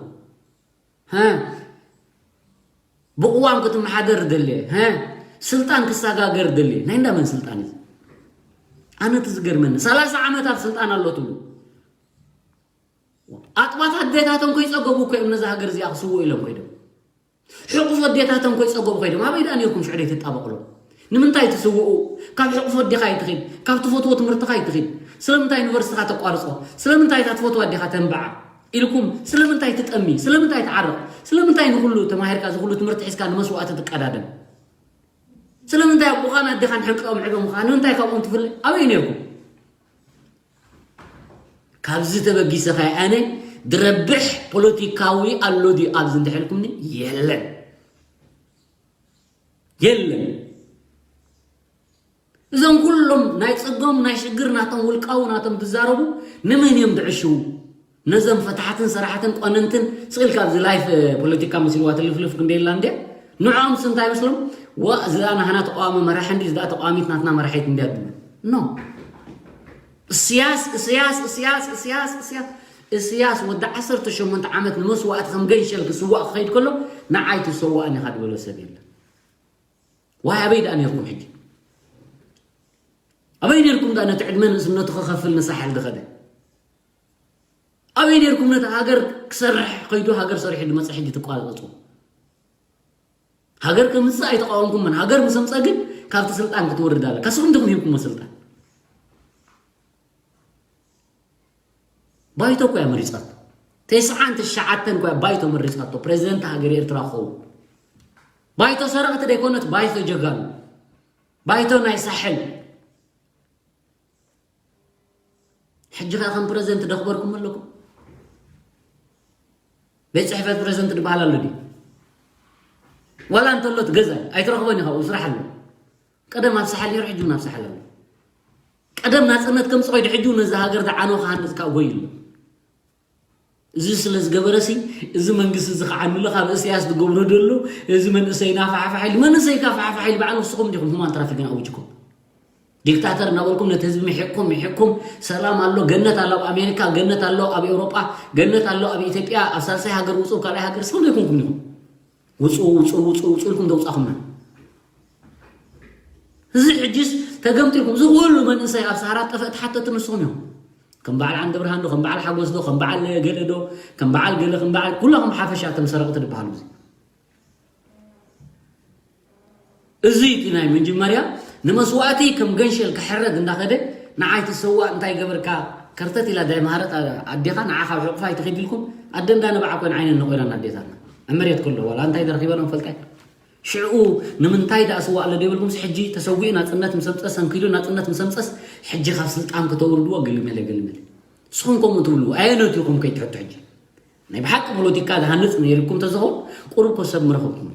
ሀ? ብቅዋም ክትመሓደር ደልየ፣ ሀ? ስልጣን ክሰጋገር ደልየ። ናይ እንዳመን ስልጣን እዩ? ኣነ እቲ ዝገርመኒ፣ ሰላሳ ዓመት ኣብ ስልጣን ኣሎ ትብሉ። ኣጥባት ኣዴታቶም ከይጸገቡ እኮ እዮም ነዛ ሃገር እዚኣ ክስውኡ ኢሎም ኮይዶም። ሕቑፍ ኣዴታቶም ከይጸገቡ ኮይዶም። ኣበይ ደኣ ነርኩም ሽዑ ደይትጣበቕሎም? ንምንታይ ትስውኡ? ካብ ሕቑፍ ኣዴኻ ኣይትኺድ፣ ካብ ትፈትዎ ትምህርትኻ ኣይትኺድ። ስለምንታይ ዩኒቨርሲቲኻ ተቋርጾ? ስለምንታይ እታ ትፈትዋ ኣዴኻ ተንብዓ? ኢልኩም ስለምንታይ ትጠሚ? ስለምንታይ ትዓርቕ? ስለምንታይ ንኹሉ ተማሂርካ፣ እዚ ኩሉ ትምህርቲ ሒዝካ ንመስዋእቲ ትቀዳደም? ስለምንታይ ኣቦኻን ኣዴኻን ሕንቀኦም ዕደሙኻ? ንምንታይ ካብኦም ትፍለ? ኣበይ ነርኩም? ካብዚ ተበጊሰ ኸኣ ኣነ ድረብሕ ፖለቲካዊ ኣሎ ድዩ ኣብዚ እንድሕልኩምኒ? የለን። የለን። እዞም ኩሎም ናይ ጽገም፣ ናይ ሽግር ናቶም ውልቃዊ ናቶም ዝዛረቡ ንመን እዮም ዝዕሽዉ? ነዞም ፈታሕትን ሰራሕትን ቆነንትን ስቕ ኢልካ ኣብዚ ላይፍ ፖለቲካ መሲልዋ ትልፍልፍ ክንደየላ እንድያ። ንዕኦምስ እንታይ ይመስሎም? ዋ፣ እዚ ደኣ ናህና ተቃዋሚ መራሒ እንዲ፣ እዚ ደኣ ተቃዋሚት ናትና መራሒት እንድያ ድብል። ኖ። እስያስ፣ እስያስ፣ እስያስ፣ እስያስ፣ እስያስ። እስያስ ወዲ ዓሰርተ ሸሞንተ ዓመት ንመስዋእቲ ከም ገንሸል ክስዋእ ክኸይድ ከሎ፣ ንዓይ ትሰዋእን ኢኻ ድበሎ ሰብ የለን። ዋይ፣ ኣበይ ደኣ ነርኩም ሕጂ? ኣበይ ነርኩም ደኣ ነቲ ዕድመ ንእስነቱ ክኸፍል ንሳሕል ዝኸደ? ኣበይ ነርኩም ነቲ ሃገር ክሰርሕ ከይዱ ሃገር ሰሪሑ ዝመጽእ ሕጂ ትቋረጽዎ? ሃገር ከምጽእ ኣይተቃወምኩምን። ሃገር ምስ ኣምጸ ግን ካብቲ ስልጣን ክትወርድ ኣለካ። ስኹም ዲኹም ሂብኩሞ ስልጣን? ባይቶ እኮ እያ መሪጻቶ። ተስዓን ትሽዓተን እኮ እያ ባይቶ መሪጻቶ። ፕሬዚደንት ሃገር ኤርትራ ክኸውን። ባይቶ ሰረቕቲ ደይኮነት፣ ባይቶ ጀጋኑ። ባይቶ ናይ ሳሕል። ሕጂ ኸ ከም ፕሬዚደንት ደኽበርኩም ኣለኩም? ቤት ጽሕፈት ፕሬዚደንት ዝበሃል ኣሎ ድዩ? ዋላ እንተሎ እቲ ገዛ ኣይትረኽቦን ኢኻ፣ ኣብኡ ስራሕ ኣሎ። ቀደም ኣብ ሳሕል ነይሩ፣ ሕጂ እውን ኣብ ሳሕል ኣሎ። ቀደም ናጽነት ከምጽእ ከይዱ፣ ሕጂ እውን ነዛ ሃገር ዝዓነወ ክሃንጽ ካብ ጎዩ ኣሎ። እዚ ስለ ዝገበረሲ፣ እዚ መንግስቲ እዚ ክዓንሎ ካብ እስያስ ዝገብሮ ዘሎ፣ እዚ መንእሰይና ፋሕፋሕ ኢሉ፣ መንእሰይካ ፋሕፋሕ ኢሉ፣ ባዕሉ ንስኹም ዲኹም ሁማን ትራፊክን ኣውጅኩም። ዲክታተር እናበልኩም ነቲ ህዝቢ ምሒቕኩም፣ ምሒቕኩም፣ ሰላም ኣሎ፣ ገነት ኣሎ ኣብ ኣሜሪካ፣ ገነት ኣሎ ኣብ ኤውሮጳ፣ ገነት ኣሎ ኣብ ኢትዮጵያ፣ ኣብ ሳልሳይ ሃገር ውጹ፣ ኣብ ካልኣይ ሃገር፣ ንስኹም ዘይኮንኩም ዲኹም? ውጹ፣ ውጹ፣ ውጹ፣ ውጹ ኢልኩም ዘውጻኹምና። እዚ ሕጂስ ተገምጢልኩም፣ እዚ ኩሉ መንእሰይ ኣብ ሰሃራ ጠፍእ ተሓተቲ ንስኹም ኢኹም። ከም በዓል ዓንደ ብርሃን ዶ፣ ከም በዓል ሓጎስ ዶ፣ ከም በዓል ገለ ዶ፣ ከም በዓል ገለ፣ ከም በዓል ኩላኹም ሓፈሻ እቶም ሰረቕቲ ዝበሃሉ። እዚ፣ እዚ እቲ ናይ መጀመርያ ንመስዋእቲ ከም ገንሸል ክሕረድ እንዳኸደ፣ ንዓይ ትሰዋእ እንታይ ገበርካ፣ ከርተት ኢላ ዳይ መሃረት ኣዴኻ ንዓ ካብ ሕቑፋ ኣይትኺድ ኢልኩም፣ ኣደ እንዳ ንብዓ ኮይን ዓይነን ነቆይናን ኣዴታትና። ኣብ መሬት ከሎ ዋላ እንታይ ደርኺበን ፈልጣይ። ሽዕኡ ንምንታይ ደኣ ስዋእ ኣሎ ደይበልኩምስ፣ ሕጂ ተሰዊኡ ናጽነት ምስ ኣምጸስ፣ ሰንኪሉ ናጽነት ምስ ኣምጸስ፣ ሕጂ ካብ ስልጣን ከተውርድዎ ግልመለ፣ ግልመለ። ንስኹም ከምኡ ትብሉ፣ ኣየኖት ኢኹም ከይትሕቱ ሕጂ? ናይ ብሓቂ ፖለቲካ ዝሃንጽ ነይርኩም ተዝኸውን፣ ቁሩብ እኮ ሰብ ምረኸብኩም።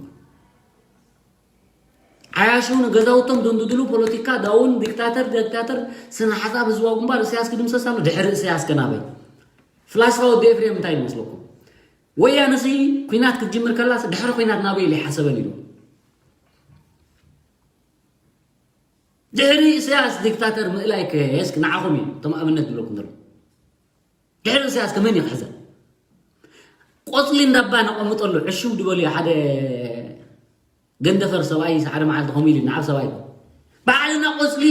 ዓያሹ ንገዛውቶም ደንድድሉ፣ ፖለቲካ ዳውን፣ ዲክታተር፣ ዲክታተር፣ ስነ ሓሳብ ህዝባዊ ግንባር፣ እስያስ ክድምሰስ ኣሎ። ድሕሪ እስያስ ከ ናበይ? ፍላስፋ ወዲ ኤፍሬም እንታይ ይመስለኩም? ወያነሲ ኲናት ክትጅምር ከላስ ድሕሪ ኲናት ናበይ ኢሉ ይሓሰበን ኢሉ። ድሕሪ ኢሳያስ ዲክታተር ምእላይ ከ እስኪ ንዓኹም እዩ እቶም ኣብነት ዝብለኩም ዘሎ። ድሕሪ ኢሳያስ ከመን እዩ ክሕዘን? ቆጽሊ እንዳባ ነቐምጠሉ ዕሽው ድበሉ እዩ። ሓደ ገንደፈር ሰብኣይ ሓደ መዓልቲ ከምኡ ኢሉ ንዓብ ሰብኣይ ባዕልና ቆጽሊ፣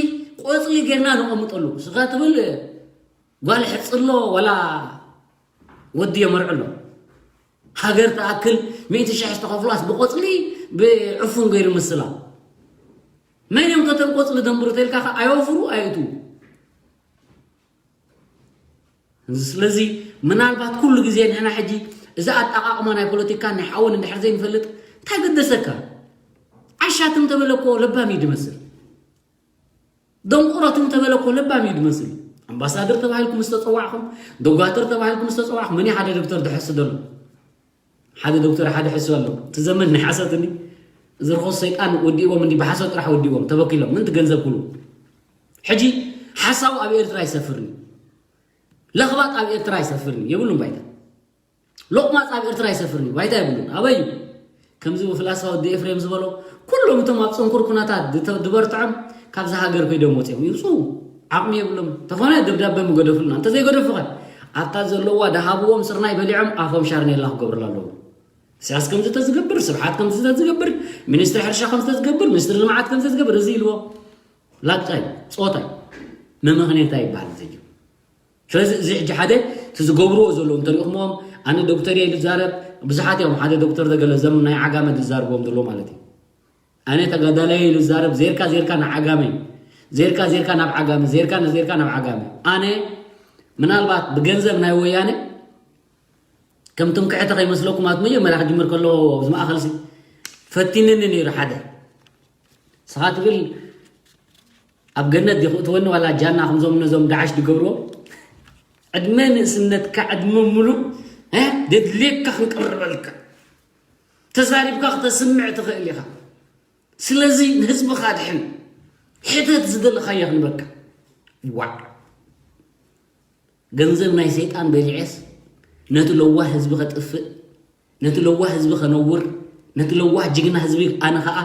ቆጽሊ ጌርና ነቐምጠሉ። ስኻ ትብል ጓል ሕጽሎ ወላ ወዲ የመርዕሎ። ሃገር ትኣክል ሚእቲ ሽሕ ዝተኸፍሏስ ብቆጽሊ ብዕፉን ገይሩ ምስላ። መን እዮም ከቶም ቆጽሊ ደንብሩ ተልካ ከ ኣየወፍሩ ኣየእትዉ። ስለዚ ምናልባት ኩሉ ግዜ ንሕና ሕጂ እዚ ኣጠቓቕማ ናይ ፖለቲካ ናይ ሓውን እንድሕር ዘይንፈልጥ እንታይ ገደሰካ? ዓሻትም ተበለ እኮ ለባም እዩ ድመስል። ደንቆሮትም ተበለ እኮ ለባም እዩ ድመስል። ኣምባሳደር ተባሂልኩም ዝተጸዋዕኹም፣ ዶጓተር ተባሂልኩም ዝተጸዋዕኹም፣ መን እዩ ሓደ ዶክተር ድሕሱ ዘሎ? ሓደ ዶክተር ሓደ ሕሱ ኣሎ። እቲ ዘመን ናይ ሓሶት እንዲ እዚ ርኹስ ሰይጣን ወዲእዎም እንዲ ብሓሶት ጥራሕ ወዲእዎም ተበኪሎም ምንቲ ገንዘብ ኩሉ። ሕጂ ሓሳዊ ኣብ ኤርትራ ይሰፍርኒ። ለኽባጥ ኣብ ኤርትራ ይሰፍርኒ የብሉን ባይታ። ሎቕማጽ ኣብ ኤርትራ ይሰፍርኒ ባይታ የብሉን። ኣበይ እዩ? ከምዚ ብፍላስፋ ወዲ ኤፍሬም ዝበሎ ኩሎም እቶም ኣብ ጽንኩር ኩነታት ድተ-፣ ድበርትዖም ካብዛ ሃገር ከይዶም ወጺኦም ይውጽኡ። ዓቕሚ የብሎም። ተኾነ ደብዳበ ምገደፉልና። እንተዘይገደፉኸ ኣብታ ዘለዋ ድሃብዎም ስርናይ በሊዖም ኣፎም ሻርኔላ ክገብሩላ ኣለዉ። ኢሳያስ ከምዚ ተዝገብር፣ ስብሓት ከምዚ ተዝገብር፣ ሚኒስትሪ ሕርሻ ከምዚ ተዝገብር፣ ሚኒስትሪ ልምዓት ከምዚ ተዝገብር፣ እዚ ኢልዎ። ላግጻይ፣ ጾታይ፣ መመኽኔታይ ይበሃል እዚ ሕጂ። ስለዚ እዚ ሕጂ ሓደ እቲ ዝገብርዎ ዘለዉ እንተሪእኹምዎም፣ ኣነ ዶክተር እየ ኢሉ ዝዛረብ፣ ብዙሓት እዮም፣ ሓደ ዶክተር ዘገለ ዘም ናይ ዓጋመ ዝዛረብዎም ዘለዉ ማለት እዩ። ኣነ ተጋዳላይ ኢሉ ዝዛረብ፣ ዜርካ ዜርካ ንዓጋመይ፣ ዜርካ ዜርካ ናብ ዓጋመ፣ ዜርካ ንዜርካ ናብ ዓጋመ። ኣነ ምናልባት ብገንዘብ ናይ ወያነ ከም ትምክሕቲ ከይመስለኩም፣ ኣብቲ መጀመርያ ክጅምር ከሎ ኣብዚ ማእኸል ሲ ፈቲንኒ ነይሩ ሓደ። ንስኻ ትብል ኣብ ገነት ዲኹ እትወኒ ዋላ ጃና ከምዞም ነዞም ዳዓሽ ዝገብርዎ ዕድመ ንእስነትካ ዕድመ ሙሉእ እ ደድልየካ ክንቅርበልካ ተዛሪብካ ክተስምዕ ትኽእል ኢኻ። ስለዚ ንህዝብኻ ድሕን ሕተት ዝደለኻዮ ክንበካ ዋዕ ገንዘብ ናይ ሰይጣን በሊዐስ ነቲ ለዋህ ህዝቢ ከጥፍእ ነቲ ለዋህ ህዝቢ ከነውር ነቲ ለዋህ ጅግና ህዝቢ ኣነ ኸዓ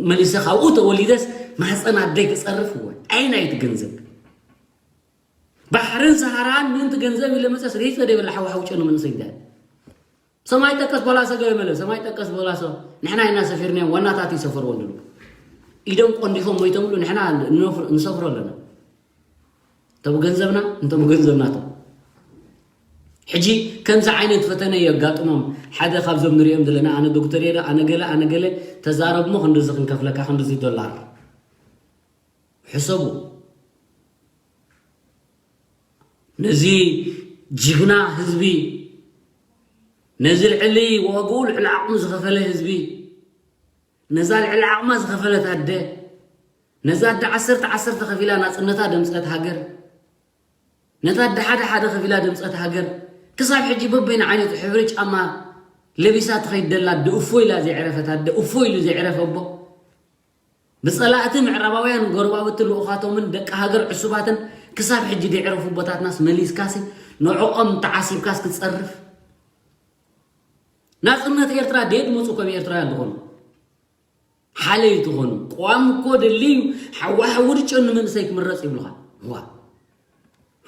መሊሰ ካብኡ ተወሊደስ ማህፀን ኣደይ ክፀርፍ እወ ዓይናይ እቲ ገንዘብ ባሕርን ሰሃራን ምእንቲ ገንዘብ ኢለ መፀስ ሪፈ ደይበላ ሓወሓውጨ ነው መንእሰይ እንታይ ሰማይ ጠቀስ በላሶ ገበመለ ሰማይ ጠቀስ በላሶ ንሕና ኢና ሰፊርናዮም ዋናታት ይሰፈርዎ ኣለዉ ኢዶም ቆንዲፎም ሞይቶምሉ ንሕና ንሰፍሮ ኣለና እንተ ብገንዘብና እንተ ብገንዘብናቶም ሕጂ ከምዚ ዓይነት ፈተነ የጋጥሞም ሓደ ካብዞም ንሪኦም ዘለና ኣነ ዶክተር የደ ኣነ ገለ ኣነ ገለ ተዛረብሞ ክንድዚ ክንከፍለካ ክንድዚ ዶላር ሕሰቡ ነዚ ጅግና ህዝቢ ነዚ ልዕሊ ዋግኡ ልዕሊ ዓቕሙ ዝኸፈለ ህዝቢ ነዛ ልዕሊ ዓቕማ ዝኸፈለት ኣደ ነዛ ኣደ ዓሰርተ ዓሰርተ ከፊላ ናፅነታ ደምፀት ሃገር ነታ ኣደ ሓደ ሓደ ከፊላ ደምፀት ሃገር ክሳብ ሕጂ በበይና ዓይነት ሕብሪ ጫማ ለቢሳ ትኸይድ ደላ ኣደ እፎ ኢላ ዘዕረፈት ኣደ እፎ ኢሉ ዘዕረፈ ኣቦ ብጸላእቲ ምዕራባውያን ጎረባብቲ ልኡኻቶምን ደቂ ሃገር ዕሱባትን ክሳብ ሕጂ ደዕረፉ ቦታትናስ መሊስካሲ ንዕኦም ተዓሲብካስ ክትጸርፍ ናጽነት ኤርትራ ደየት መጹ ከም ኤርትራውያን ዝኾኑ ሓለዩ ትኾኑ ቅዋም እኮ ድልዩ ሓዋ ሓዊ ድጨኑ መንእሰይ ክምረጽ ይብሉኻ ዋ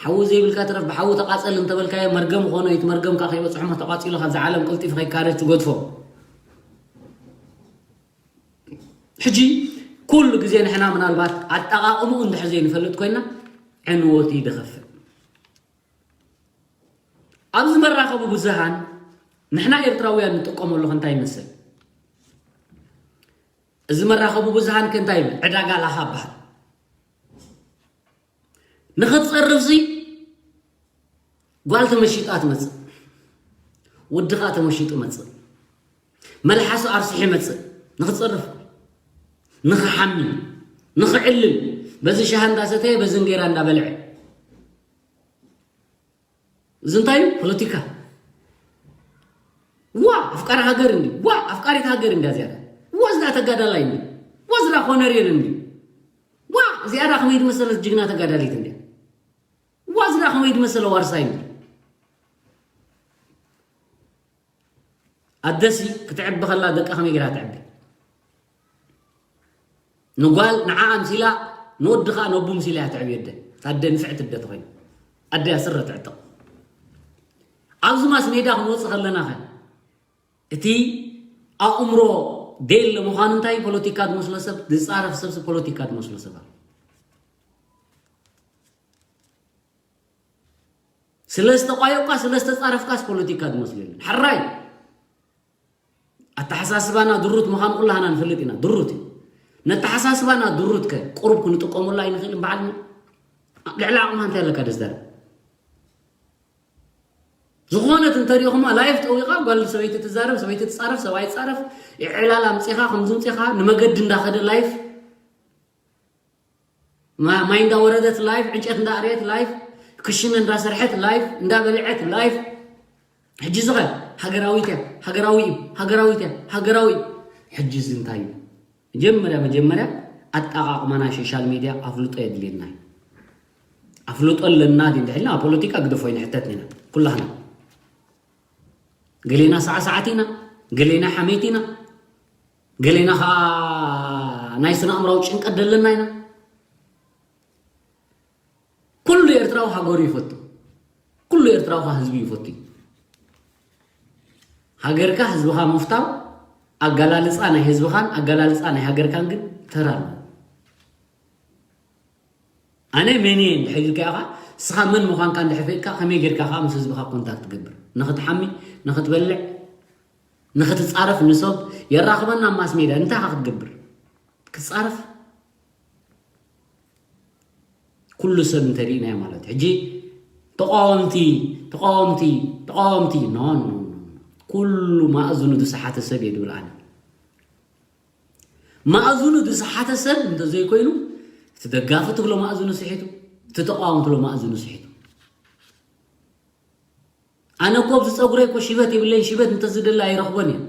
ሓዊ ዘይብልካ ትረፍ ብሓዊ ተቃጸል እንተበልካዮ መርገም ኾኖ እቲ መርገምካ ከይበጽሖ ተቃጺሉ ካብዚ ዓለም ቀልጢፉ ከይካረድ ትገድፎ ሕጂ ኩሉ ግዜ ንሕና ምናልባት ኣጠቓቕምኡ እንድሕር ዘይንፈልጥ ኮይና ዕንወት እዩ ድኸፍእ ኣብዚ መራኸቢ ብዙሃን ንሕና ኤርትራውያን ንጥቀመሉ እንታይ ይመስል እዚ መራኸቢ ብዙሃን ከ እንታይ ይብል ዕዳጋ ላኻ በሃል ንኽትጸርፍሲ ጓል ተመሺጣ ትመጽእ ወዲ ኸኣ ተመሺጡ መጽእ መልሓሱ ኣርሲሑ መጽእ ንኽትጸርፍ ንኽሓሚ ንኽዕልል በዚ ሻሃ እንዳሰተየ በዚ እንጌራ እንዳበልዐ እዚ እንታይ እዩ ፖለቲካ ዋ ኣፍቃሪ ሃገር እንዲ ዋ ኣፍቃሪት ሃገር እንዲ እዚኣ ዋ ዝዳ ተጋዳላይ እንዲ ዋ ዝዳ ኮነሬል እንዲ ዋ እዚኣ ዳ ከመይ ዝመሰለት ጅግና ተጋዳሊት እንዲ ዋ ዝዳ ከመይ ዝመሰለ ዋርሳይ እንዲ ኣደሲ ክትዕቢ ከላ ደቃ ከመይ ገይራ ትዕቢ ንጓል ንዓ ኣምሲላ ንወዲ ከዓ ነቡ ምሲላ እያ ትዕብዮ ኣደ ኣደ ንፍዕቲ ኣደ ተኮይኑ ኣደ እያ ስረ ትዕጥቕ ኣብዚ ማስ ሜዳ ክንወፅእ ከለና ኸ እቲ ኣእምሮ ደየለ ምዃኑ እንታይ ፖለቲካ ዝመስሎ ሰብ ዝፃረፍ ሰብሲ ፖለቲካ ዝመስሎ ሰብ ኣሎ ስለ ዝተቋየቕካ ስለ ዝተፃረፍካስ ፖለቲካ ዝመስሎ የለን ሕራይ ኣተሓሳስባና ድሩት ምዃኑ ኩላህና ንፈልጥ ኢና ድሩት እዩ ነተሓሳስባና ድሩት ከ ቁሩብ ክንጥቀመሉ ኣይንኽእልን በዓልና ልዕሊ ዓቕምኻ እንታይ ኣለካ ደዝዳር ዝኾነት እንተሪእኹማ ላይፍ ጠዊቓ ጓል ሰበይቲ ትዛረብ ሰበይቲ ትፃረፍ ሰብኣይ ትፃረፍ ዕላል ኣምፂኻ ከምዚ ምፂኻ ንመገዲ እንዳኸደ ላይፍ ማይ እንዳወረደት ላይፍ ዕንጨት እንዳኣርየት ላይፍ ክሽነ እንዳሰርሐት ላይፍ እንዳበልዐት ላይፍ ሕጂ ዝኸ ሃገራዊት እያ ሃገራዊ እዩ ሃገራዊት እያ ሃገራዊ እዩ ሕጂ እዚ እንታይ እዩ መጀመርያ መጀመርያ ኣጠቃቅማና ሶሻል ሚድያ ኣፍልጦ የድልየና እዩ ኣፍልጦ ኣለና ድዩ እንድሕልና ኣብ ፖለቲካ ግደፎ ይንሕተት ኢና ኩላህና ገሌና ሳዕሳዕቲ ኢና ገሌና ሓመይቲ ኢና ገሌና ከዓ ናይ ስነ ኣእምራዊ ጭንቀት ደለና ኢና ኩሉ ኤርትራዊ ሃገሩ ይፈቱ ኩሉ ኤርትራዊ ከዓ ህዝቢ ይፈቱ እዩ ሃገርካ ህዝብኻ ምፍታው ኣገላልፃ ናይ ህዝብኻን ኣገላልፃ ናይ ሃገርካን ግን ተራ ኣለዎ ኣነ መን እየ እንድሕር ኢልካ ኢኻ፣ ንስኻ መን ምዃንካ እንድሕር ፈሊጥካ፣ ከመይ ጌርካ ከኣ ምስ ህዝብኻ ኮንታክት ትገብር? ንኽትሓሚ፣ ንኽትበልዕ፣ ንኽትጻረፍ፣ ንሰብ የራኽበና ኣብ ማስ ሜድያ እንታይ ኢኻ ክትገብር? ክትጻረፍ? ኩሉ ሰብ እንተሪእናዮ ማለት እዩ። ሕጂ ተቃወምቲ፣ ተቃወምቲ፣ ተቃወምቲ፣ ኖ፣ ኖ፣ ኖ፣ ኖ። ኩሉ ማእዝኑ ዝሰሓተ ሰብ እየ ድብል ኣነ። ማእዝኑ ዝሰሓተ ሰብ እንተዘይኮይኑ፣ እቲ ደጋፊ ትብሎ ማእዝኑ ስሒቱ፣ እቲ ተቃወሚ ትብሎ ማእዝኑ ስሒቱ። ኣነ እኮ ኣብዚ ጸጉረይ እኮ ሽበት የብለይን፣ ሽበት እንተዝደሊ ኣይረኽቦን እየ።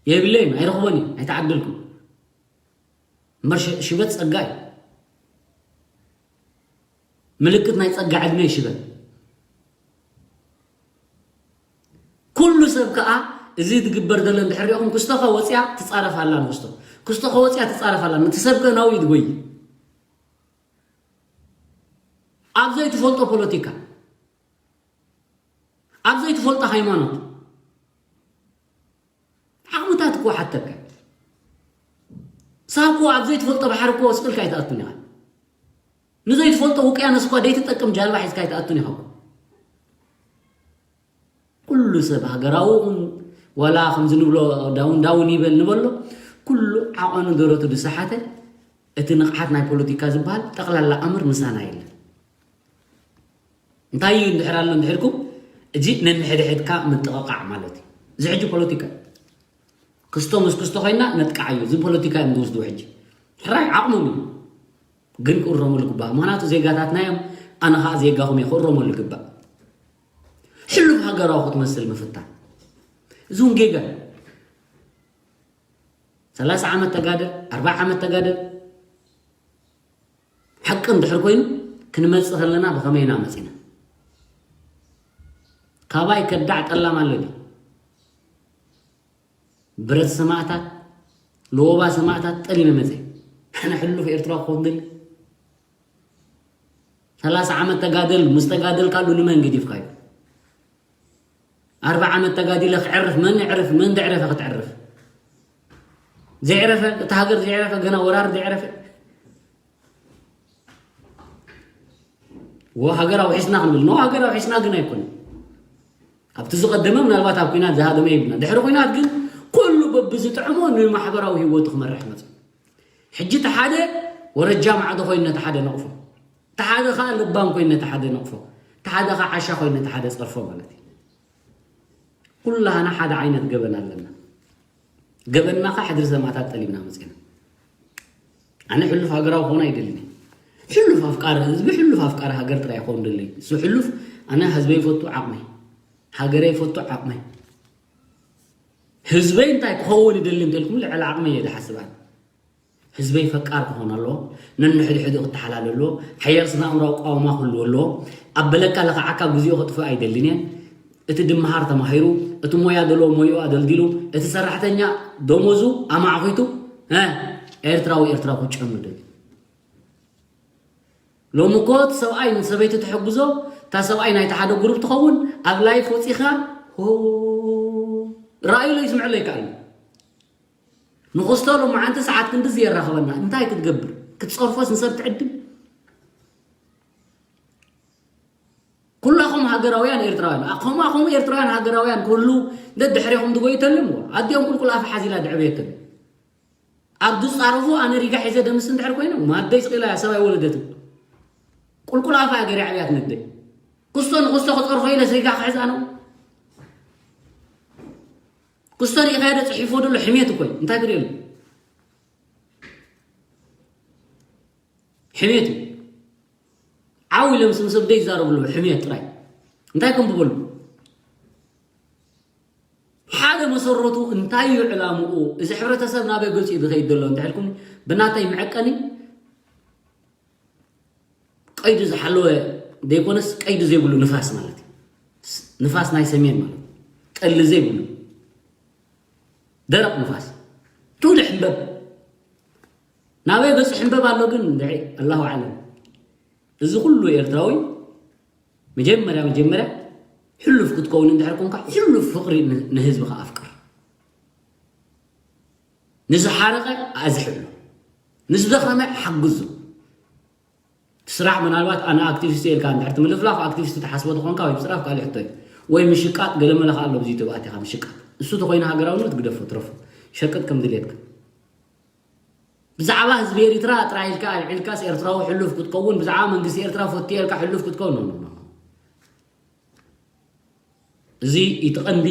የብለይን፣ ኣይረኽቦን እየ፣ ኣይተዓደልኩን። እምበር ሽ-፣ ሽበት ጸጋ እዩ። ምልክት ናይ ጸጋ ዕድመ እዩ ሽበት። ኩሉ ሰብ ከኣ እዚ ዝግበር ዘሎ እንድሕር ሪእኹም፣ ክስቶኸ ወጽያ ትጻረፍ ኣላ ንክስቶ፣ ክስቶኸ ወጽያ ትጻረፍ ኣላ፣ ነቲ ሰብከ ናብኡ እዩ ዝጎይ። ኣብ ዘይትፈልጦ ፖለቲካ፣ ኣብ ዘይትፈልጦ ሃይማኖት፣ ዓቕምታት እኮ ሓተካ። ሳብ እኮ ኣብ ዘይትፈልጦ ባሕሪ እኮ ስቕ ኢልካ ኣይትኣቱን ኢኻ። ንዘይትፈልጦ ውቅያኖስ እኳ ዘይትጠቅም ጃልባ ሒዝካ ኣይትኣቱን ኢኻ እኮ። ኩሉ ሰብ ሃገራዊ ይኹን ዋላ ከምዚ ንብሎ ዳውን ዳውን ይበል ንበሎ፣ ኩሉ ዓቐኑ ደረቱ ዝሰሓተ፣ እቲ ንቕሓት ናይ ፖለቲካ ዝበሃል ጠቕላላ ኣምር ምሳና የለን። እንታይ እዩ እንድሕር ኣሎ እንድሕርኩም፣ እዚ ነንሕድሕድካ ምጥቕቓዕ ማለት እዩ። እዚ ሕጂ ፖለቲካ ክስቶ ምስ ክስቶ ኮይና ነጥቅዓዮ። እዚ ፖለቲካ እዮም ዝወስድዎ ሕጂ። ሕራይ ዓቕሞም እዩ። ግን ክእረሙ ዝግባእ። ምኽንያቱ ዜጋታትና እዮም። ኣነ ኸዓ ዜጋኹም እየ፣ ክእረሙ ዝግባእ። ሕሉፍ ሃገራዊ ክትመስል ምፍታን። እዚ እውን ጌጋ እዩ። ሰላሳ ዓመት ተጋደል፣ ኣርባዓ ዓመት ተጋደል፣ ሓቂ እንድሕር ኮይኑ ክንመጽእ ከለና ብኸመይ ኢና መጺና? ካባይ ከዳዕ ጠላም ኣሎ ድዩ? ብረት ሰማእታት፣ ለወባ ሰማእታት ጠሊመ መጸ። ኣነ ሕሉፍ ኤርትራ ክኾን ደሊ። ሰላሳ ዓመት ተጋደል፣ ምስ ተጋደልካሉ ንመን ገዲፍካዮ? ኣርባዓ ዓመት ተጋዲለ ክዕርፍ፣ መን ይዕርፍ? መን ደዕረፈ ክትዕርፍ? ዘይዕረፈ፣ እታ ሃገር ዘይዕረፈ፣ ገና ወራር ዘይዕረፈ። ወ ሃገር ኣውሒስና ክንብል፣ ኖ ሃገር ኣውሒስና ግን ኣይኮነን። ኣብቲ ዝቐደመ ምናልባት ኣብ ኲናት ዝሃደመ ይብልና። ድሕሪ ኲናት ግን ኩሉ በብዝጥዕሞ ንማሕበራዊ ህይወቱ ክመርሕ መጽኡ። ሕጂ እቲ ሓደ ወረጃ ማዕዶ ኮይኑ ነቲ ሓደ ነቕፎ፣ እቲ ሓደ ኸኣ ለባም ኮይኑ ነቲ ሓደ ነቕፎ፣ እቲ ሓደ ኸኣ ዓሻ ኮይኑ ነቲ ሓደ ጸርፎ ማለት እዩ። ኩላህና ሓደ ዓይነት ገበን ኣለና። ገበንና ኸኣ ሕድሪ ሰማእታት ጠሊምና መጺና። ኣነ ሕሉፍ ሃገራዊ ክኾን ኣይደልን እየ። ሕሉፍ ኣፍቃሪ ህዝቢ፣ ሕሉፍ ኣፍቃሪ ሃገር ጥራይ ክኸውን ደለይ። እሱ ሕሉፍ ኣነ ህዝበይ ይፈቱ ዓቕመይ፣ ሃገረይ ይፈቱ ዓቕመይ፣ ህዝበይ እንታይ ክኸውን ይደሊ እንተልኩም ልዕሊ ዓቕመይ እየ ዝሓስብ ኣነ። ህዝበይ ፈቃር ክኾን ኣለዎ። ነንሕድሕዱ ክተሓላለ ኣለዎ። ሓያል ስነ ኣእምራዊ ቃውማ ክህልዎ ኣለዎ። ኣብ በለካ ለኽዓካ ግዜኡ ከጥፍእ ኣይደልን እየ። እቲ ድመሃር ተማሂሩ፣ እቲ ሞያ ዘለዎ ሞያኡ ኣደልዲሉ፣ እቲ ሰራሕተኛ ደሞዙ ኣማዕኺቱ፣ እ፣ ኤርትራዊ ኤርትራዊ ክጨኑ ደልዩ። ሎሚ እኮ እቲ ሰብኣይ ንሰበይቲ ትሕግዞ፣ እታ ሰብኣይ ናይቲ ሓደ ጉሩፕ ትኸውን፣ ኣብ ላይፍ ወጺኻ፣ ሆ፣ ራእዩ ሎ ይስምዐሎ ይከኣል። ንኽስቶ ሎማዓንቲ ሰዓት ክንድዚ የራኽበና። እንታይ ክትገብር? ክትጸርፎስ ንሰብ ትዕድም? ኩላኹም ሃገራውያን ኤርትራውያን፣ ከምኣ ከምኡ ኤርትራውያን ሃገራውያን ክህሉ ደድሕሬኹም ዝጎዩ ተልምዎ። ኣዲኦም ቁልቁል ኣፍ ሓዚላ ድዕበየትም። ኣብ ዝጻረፉ ኣነ ሪጋ ሒዘ ደምስ እንድሕር ኮይነ፣ ማደይ ስቕ ኢላ እያ፣ ሰብ ኣይወለደትን። ቁልቁል ኣፋ እያ ገይረ ዓብያት ነደይ። ክስቶ ንክስቶ ክጸርፎ ኢለስ ሪጋ ክሕዝ ኣነ? ክስቶ ሪኢኻዮ ዶ ጽሒፎ ደሎ? ሕሜት እኮ እዩ። እንታይ ክርእየሉ? ሕሜት እዩ። ዓው ኢሎም ስም ሰብ ዘይዛረቡ ኣለዉ። ሕሜት ጥራይ። እንታይ ከንብበሉ? ሓደ መሰረቱ እንታይ እዩ ዕላምኡ? እዚ ሕብረተሰብ ናበይ ገጹ እዩ ዝኸይድ ዘሎ እንተሕልኩም፣ ብናተይ መዐቀኒ ቀይዱ ዝሓለወ ዘይኮነስ ቀይዱ ዘይብሉ ንፋስ ማለት እዩ። ስ-፣ ንፋስ ናይ ሰሜን ማለት እዩ። ጠሊ ዘይብሉ ደረቕ ንፋስ። ትውልሕ እምበር ናበይ በጽሕ እምበብ ኣሎ ግን እንድዒ ኣላሁ ኣዕለም። እዚ ኩሉ ኤርትራዊ መጀመርያ፣ መጀመርያ ሕሉፍ ክትከውን እንድሕር ኮንካ፣ ሕሉፍ ፍቕሪ ን-፣ ንህዝብኻ ኣፍቅር። ንዝሓረቐ ኣዝሕሎ። ንዝደኸመ ሓግዙ። ስራሕ ምናልባት ኣነ ኣክቲቪስት ኢልካ እንድሕር ትምልፍላፍ ኣክቲቪስት ትሓስቦ ተኾንካ ወይ ብፅራፍ ካልእ ሕቶ እዩ። ወይ ምሽቃጥ ገለመለ ከኣ ኣሎ ብዚ ተባእቲኻ ምሽቃጥ። እሱ ተኾይኑ ሃገራውነት ግደፎ ትረፎ። ሸቅጥ ከም ድሌትካ። ብዛዕባ ህዝቢ ኤሪትራ ጥራይ ኢልካ ኣልዒልካስ ኤርትራዊ ሕሉፍ ክትከውን ብዛዕባ መንግስቲ ኤርትራ ፈትየ ኢልካ ሕሉፍ ክትከውን ነው። እዚ እቲ ቀንዲ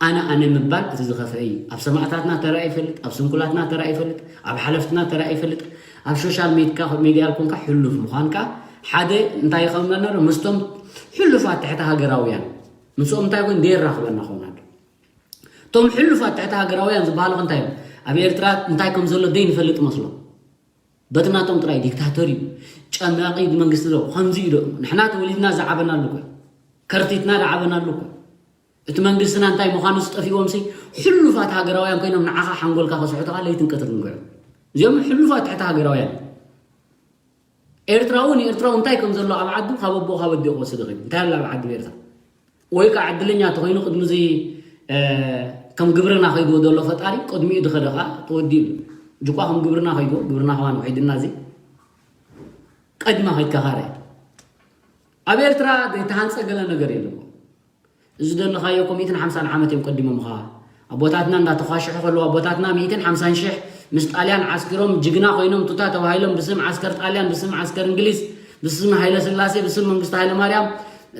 ኣነ ኣነ ምባል እቲ ዝኸፍአ እዩ። ኣብ ሰማእታትና ተራ ይፈልጥ፣ ኣብ ስንኩላትና ተራ ይፈልጥ፣ ኣብ ሓለፍትና ተራ ይፈልጥ። ኣብ ሶሻል ሜድካ ሚድያ ኮንካ ሕሉፍ ምዃንካ ሓደ እንታይ ይኸውነና ኣሎ ምስቶም ሕሉፋት ትሕቲ ሃገራውያን ምስኦም እንታይ ኮን ደየራኽበና ኾና ኣሎ። እቶም ሕሉፋት ትሕቲ ሃገራውያን ዝበሃሉ እንታይ እዮም? ኣብ ኤርትራ እንታይ ከም ዘሎ ደይ ንፈልጥ መስሎ በትናቶም ጥራይ ዲክታተር እዩ ጨናቂ መንግስቲ ዶ ከምዚ እዩ ዶ? ንሕና ተወሊድና ዝዓበናሉ እኮ ከርቲትና ዝዓበናሉ እኮ እቲ መንግስትና እንታይ ምዃኑ ዝጠፊዎም ሲ ሕሉፋት ሃገራውያን ኮይኖም ንዓኻ ሓንጎልካ ከስሕቱኻ ለይትን ቀትርን ንገሩ። እዚኦም ሕሉፋት ትሕቲ ሃገራውያን። ኤርትራዊ ንኤርትራዊ እንታይ ከም ዘሎ ኣብ ዓዱ ካብ ኣቦ ካብ ኣዲኡ ክወስድ ይኽእል። እንታይ ኣሎ ኣብ ዓዲ ኤርትራ? ወይ ከዓ ዕድለኛ ተኾይኑ ቅድሚ እዚ ከም ግብርና ከይድዎ ዘሎ ፈጣሪ ቅድሚኡ ድኸደ ከዓ ተወዲሉ። ጅቋ ከም ግብርና ከይድዎ ግብርና ከማን ውሒድና እዚ ቀድማ ከይድካ ካረ ኣብ ኤርትራ ዘይተሃንፀ ገለ ነገር የለዎ። እዚ ዘለኻዮ እኮ ሚእትን ሓምሳን ዓመት እዮም ቀዲሞምኻ። ኣቦታትና እንዳተኳሸሑ ከለዉ ኣቦታትና ሚእትን ሓምሳን ሽሕ ምስ ጣልያን ዓስኪሮም ጅግና ኮይኖም ቱታ ተባሂሎም ብስም ዓስከር ጣልያን ብስም ዓስከር እንግሊዝ ብስም ሃይለ ስላሴ ብስም መንግስቲ ሃይለ ማርያም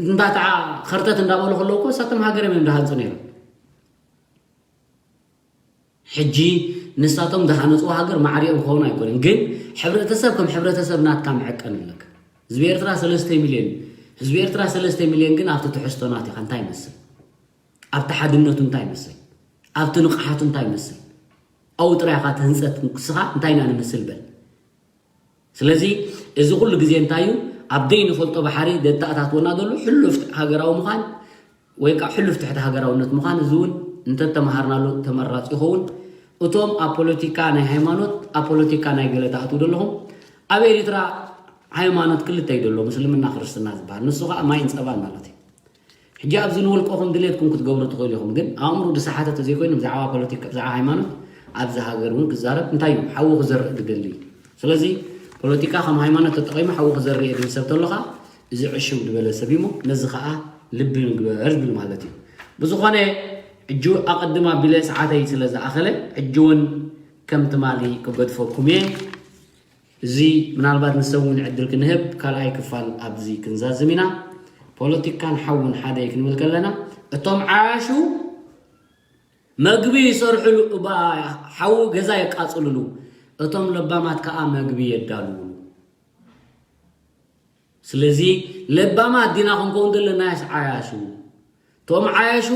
እንዳተዓ ኸርተት እንዳበሉ ከለዉ እኮ እሳቶም ሃገር እዮም እንዳሃንፁ ነይሮም። ሕጂ ንሳቶም ዝሃነፅዎ ሃገር ማዕሪኦም ክኸውን ኣይኮነን፣ ግን ሕብረተሰብ ከም ሕብረተሰብ ናትካ መዐቀን ኣለካ። ህዝቢ ኤርትራ ሰለስተ ሚልዮን ህዝቢ ኤርትራ ሰለስተ ሚልዮን ግን ኣብቲ ትሕዝቶ ናትካ እንታይ ይመስል? ኣብቲ ሓድነቱ እንታይ ይመስል? ኣብቲ ንቕሓቱ እንታይ ይመስል? ኣብኡ ጥራይ ኢኻ እቲ ህንፀት ንስኻ እንታይ ኢና ንመስል በል። ስለዚ እዚ ኩሉ ግዜ እንታይ እዩ ኣብ ደይ ንፈልጦ ባሕሪ ደተኣታትወና ዘሎ ሕሉፍ ሃገራዊ ምዃን ወይ ከዓ ሕሉፍ ትሕቲ ሃገራውነት ምዃን እዚ እውን እንተተምሃርናሉ ተመራፂ ይኸውን። እቶም ኣብ ፖለቲካ ናይ ሃይማኖት ኣብ ፖለቲካ ናይ ገለ ትኣትዉ ዘለኹም ኣብ ኤሪትራ ሃይማኖት ክልተ እዩ ዘሎ ምስልምና ክርስትና ዝበሃል ንሱ ከዓ ማይን ፀባን ማለት እዩ። ሕጂ ኣብዚ ንውልቀኹም ድሌትኩም ክትገብሩ ትኽእሉ ኢኹም፣ ግን ኣእምሮ ዝሰሓተ ተዘይኮይኑ ብዛዕባ ፖለቲካ ብዛዕባ ሃይማኖት ኣብዚ ሃገር እውን ክዛረብ እንታይ እዩ ሓዊ ክዘርእ ዝደሊ እዩ። ስለዚ ፖለቲካ ከም ሃይማኖት ተጠቒሙ ሓዊ ክዘርእ እየ ዝብል ሰብ ተሎ ከዓ እዚ ዕሽው ዝበለ ሰብ እዩሞ ነዚ ከዓ ልቢ ንግበር ዝብል ማለት እዩ። ብዝኾነ ሕጂ ኣቐድም ኣቢለ ሰዓተይ ስለ ዝኣኸለ ሕጂ እውን ከም ትማሊ ክገድፈኩም እየ። እዚ ምናልባት ንሰብ እውን ዕድል ክንህብ ካልኣይ ክፋል ኣብዚ ክንዛዝም ኢና። ፖለቲካን ሓውን ሓደ ክንብል ከለና እቶም ዓያሹ መግቢ ይሰርሕሉ እባ ሓዊ ገዛ የቃፅልሉ እቶም ለባማት ከዓ መግቢ የዳልውሉ። ስለዚ ለባማት ዲና ክንከውን ዘለና ያስ ዓያሹ እቶም ዓያሹ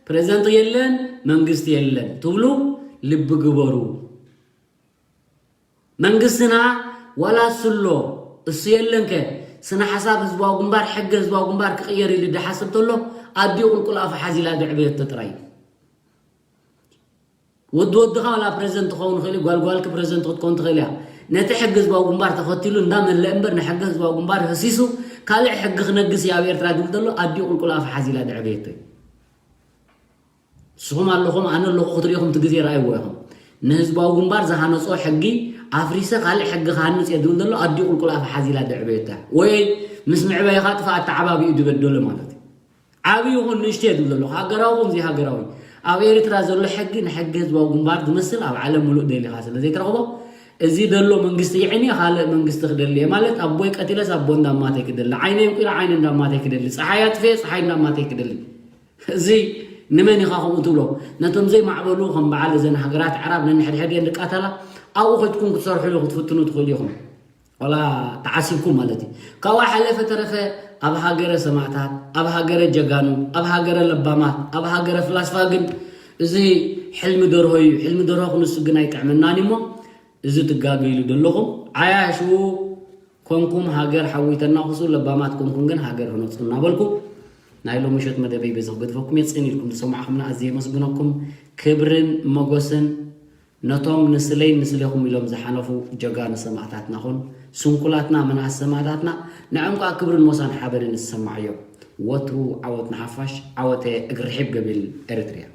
ፕሬዚደንት የለን መንግስቲ የለን ትብሉ ልቢ ግበሩ። መንግስትና ዋላ እሱ ኣሎ እሱ የለንከ ስነ ሓሳብ ህዝባዊ ግንባር ሕገ ህዝባዊ ግንባር ክቕየር ኢሉ ድሓስብ ተሎ ኣዲኡ ቁልቁል ኣፉ ሓዚላ ድዕበየቶ ጥራይ እዩ። ወዲ ወድኻ ዋላ ፕሬዚደንት ትኸውን ይኽእል እዩ፣ ጓል ጓልኪ ፕሬዚደንት ክትከውን ትኽእል እያ። ነቲ ሕጊ ህዝባዊ ግንባር ተኸቲሉ እንዳመለእ እምበር ንሕጊ ህዝባዊ ግንባር ህሲሱ ካልዕ ሕጊ ክነግስ እዩ ኣብ ኤርትራ ድብል ዘሎ ኣዲኡ ቁልቁል ኣፉ ሓዚላ ድዕበየቶ እዩ። ንስኹም ኣለኹም ኣነ ኣለኹ ክትሪኢኹም እቲ ግዜ ረኣይዎ ኢኹም። ንህዝባዊ ግንባር ዝሃነጾ ሕጊ ኣፍሪሰ ካልእ ሕጊ ክሃንጽ እየ ዝብል ዘሎ ኣዲኡ ቁልቁል ኣፋ ሓዚላ ድዕበየታ ወይ ምስ ምዕባይኻ ጥፋ ኣተዓባቢኡ ድበደሎ ማለት እዩ። ዓብዪ ይኹን ንእሽቶ እየ ዝብል ዘለኹ ሃገራዊ ይኹን ዘይሃገራዊ ኣብ ኤርትራ ዘሎ ሕጊ ንሕጊ ህዝባዊ ግንባር ዝመስል ኣብ ዓለም ሙሉእ ደሊኻ ስለ ዘይትረኽቦ እዚ ዘሎ መንግስቲ ይዕንየ ካልእ መንግስቲ ክደሊ እየ ማለት ኣቦይ ቀቲለስ ኣቦ እንዳማተይ ክደሊ ዓይነይ እንቁረ ዓይነ እንዳማተይ ክደሊ ፀሓይ ኣጥፍየ ፀሓይ እንዳማተይ ክደሊ እዚ ንመን ኢኻ ከምኡ ትብሎ? ነቶም ዘይማዕበሉ ከም በዓል እዘን ሃገራት ኣዕራብ ነንሕድሕድ እየን ዝቃተላ ኣብኡ ከድኩም ክትሰርሕሉ ክትፍትኑ ትኽእሉ ኢኹም። ዋላ ተዓሲብኩም ማለት እዩ። ካብኡ ሓለፈ ተረፈ ኣብ ሃገረ ሰማእታት፣ ኣብ ሃገረ ጀጋኑ፣ ኣብ ሃገረ ለባማት፣ ኣብ ሃገረ ፍላስፋ ግን እዚ ሕልሚ ደርሆ እዩ። ሕልሚ ደርሆ ክንሱ ግን ኣይጥዕመናን እሞ እዚ ትጋገይሉ ዘለኹም ዓያሹ ኮንኩም ሃገር ሓዊ ተናኹሱ ለባማት ኮንኩም ግን ሃገር ህነፁ እናበልኩ ናይ ሎሚ ምሸት መደበይ በዚ ክገድፈኩም እየ። ፅን ኢልኩም ዝሰማዕኹምና ኣዝየ የመስግነኩም። ክብርን ሞጎስን ነቶም ንስለይ ንስሌኹም ኢሎም ዝሓለፉ ጀጋኑ ሰማእታትና ኹን ስንኩላትና መናእስ ሰማእታትና ንዕም ከዓ ክብርን ሞሳን ሓበንን ዝሰማዕ እዮም። ወትሩ ዓወት ንሓፋሽ ዓወተ እግሪ ርሒብ ገቢል ኤርትርያ።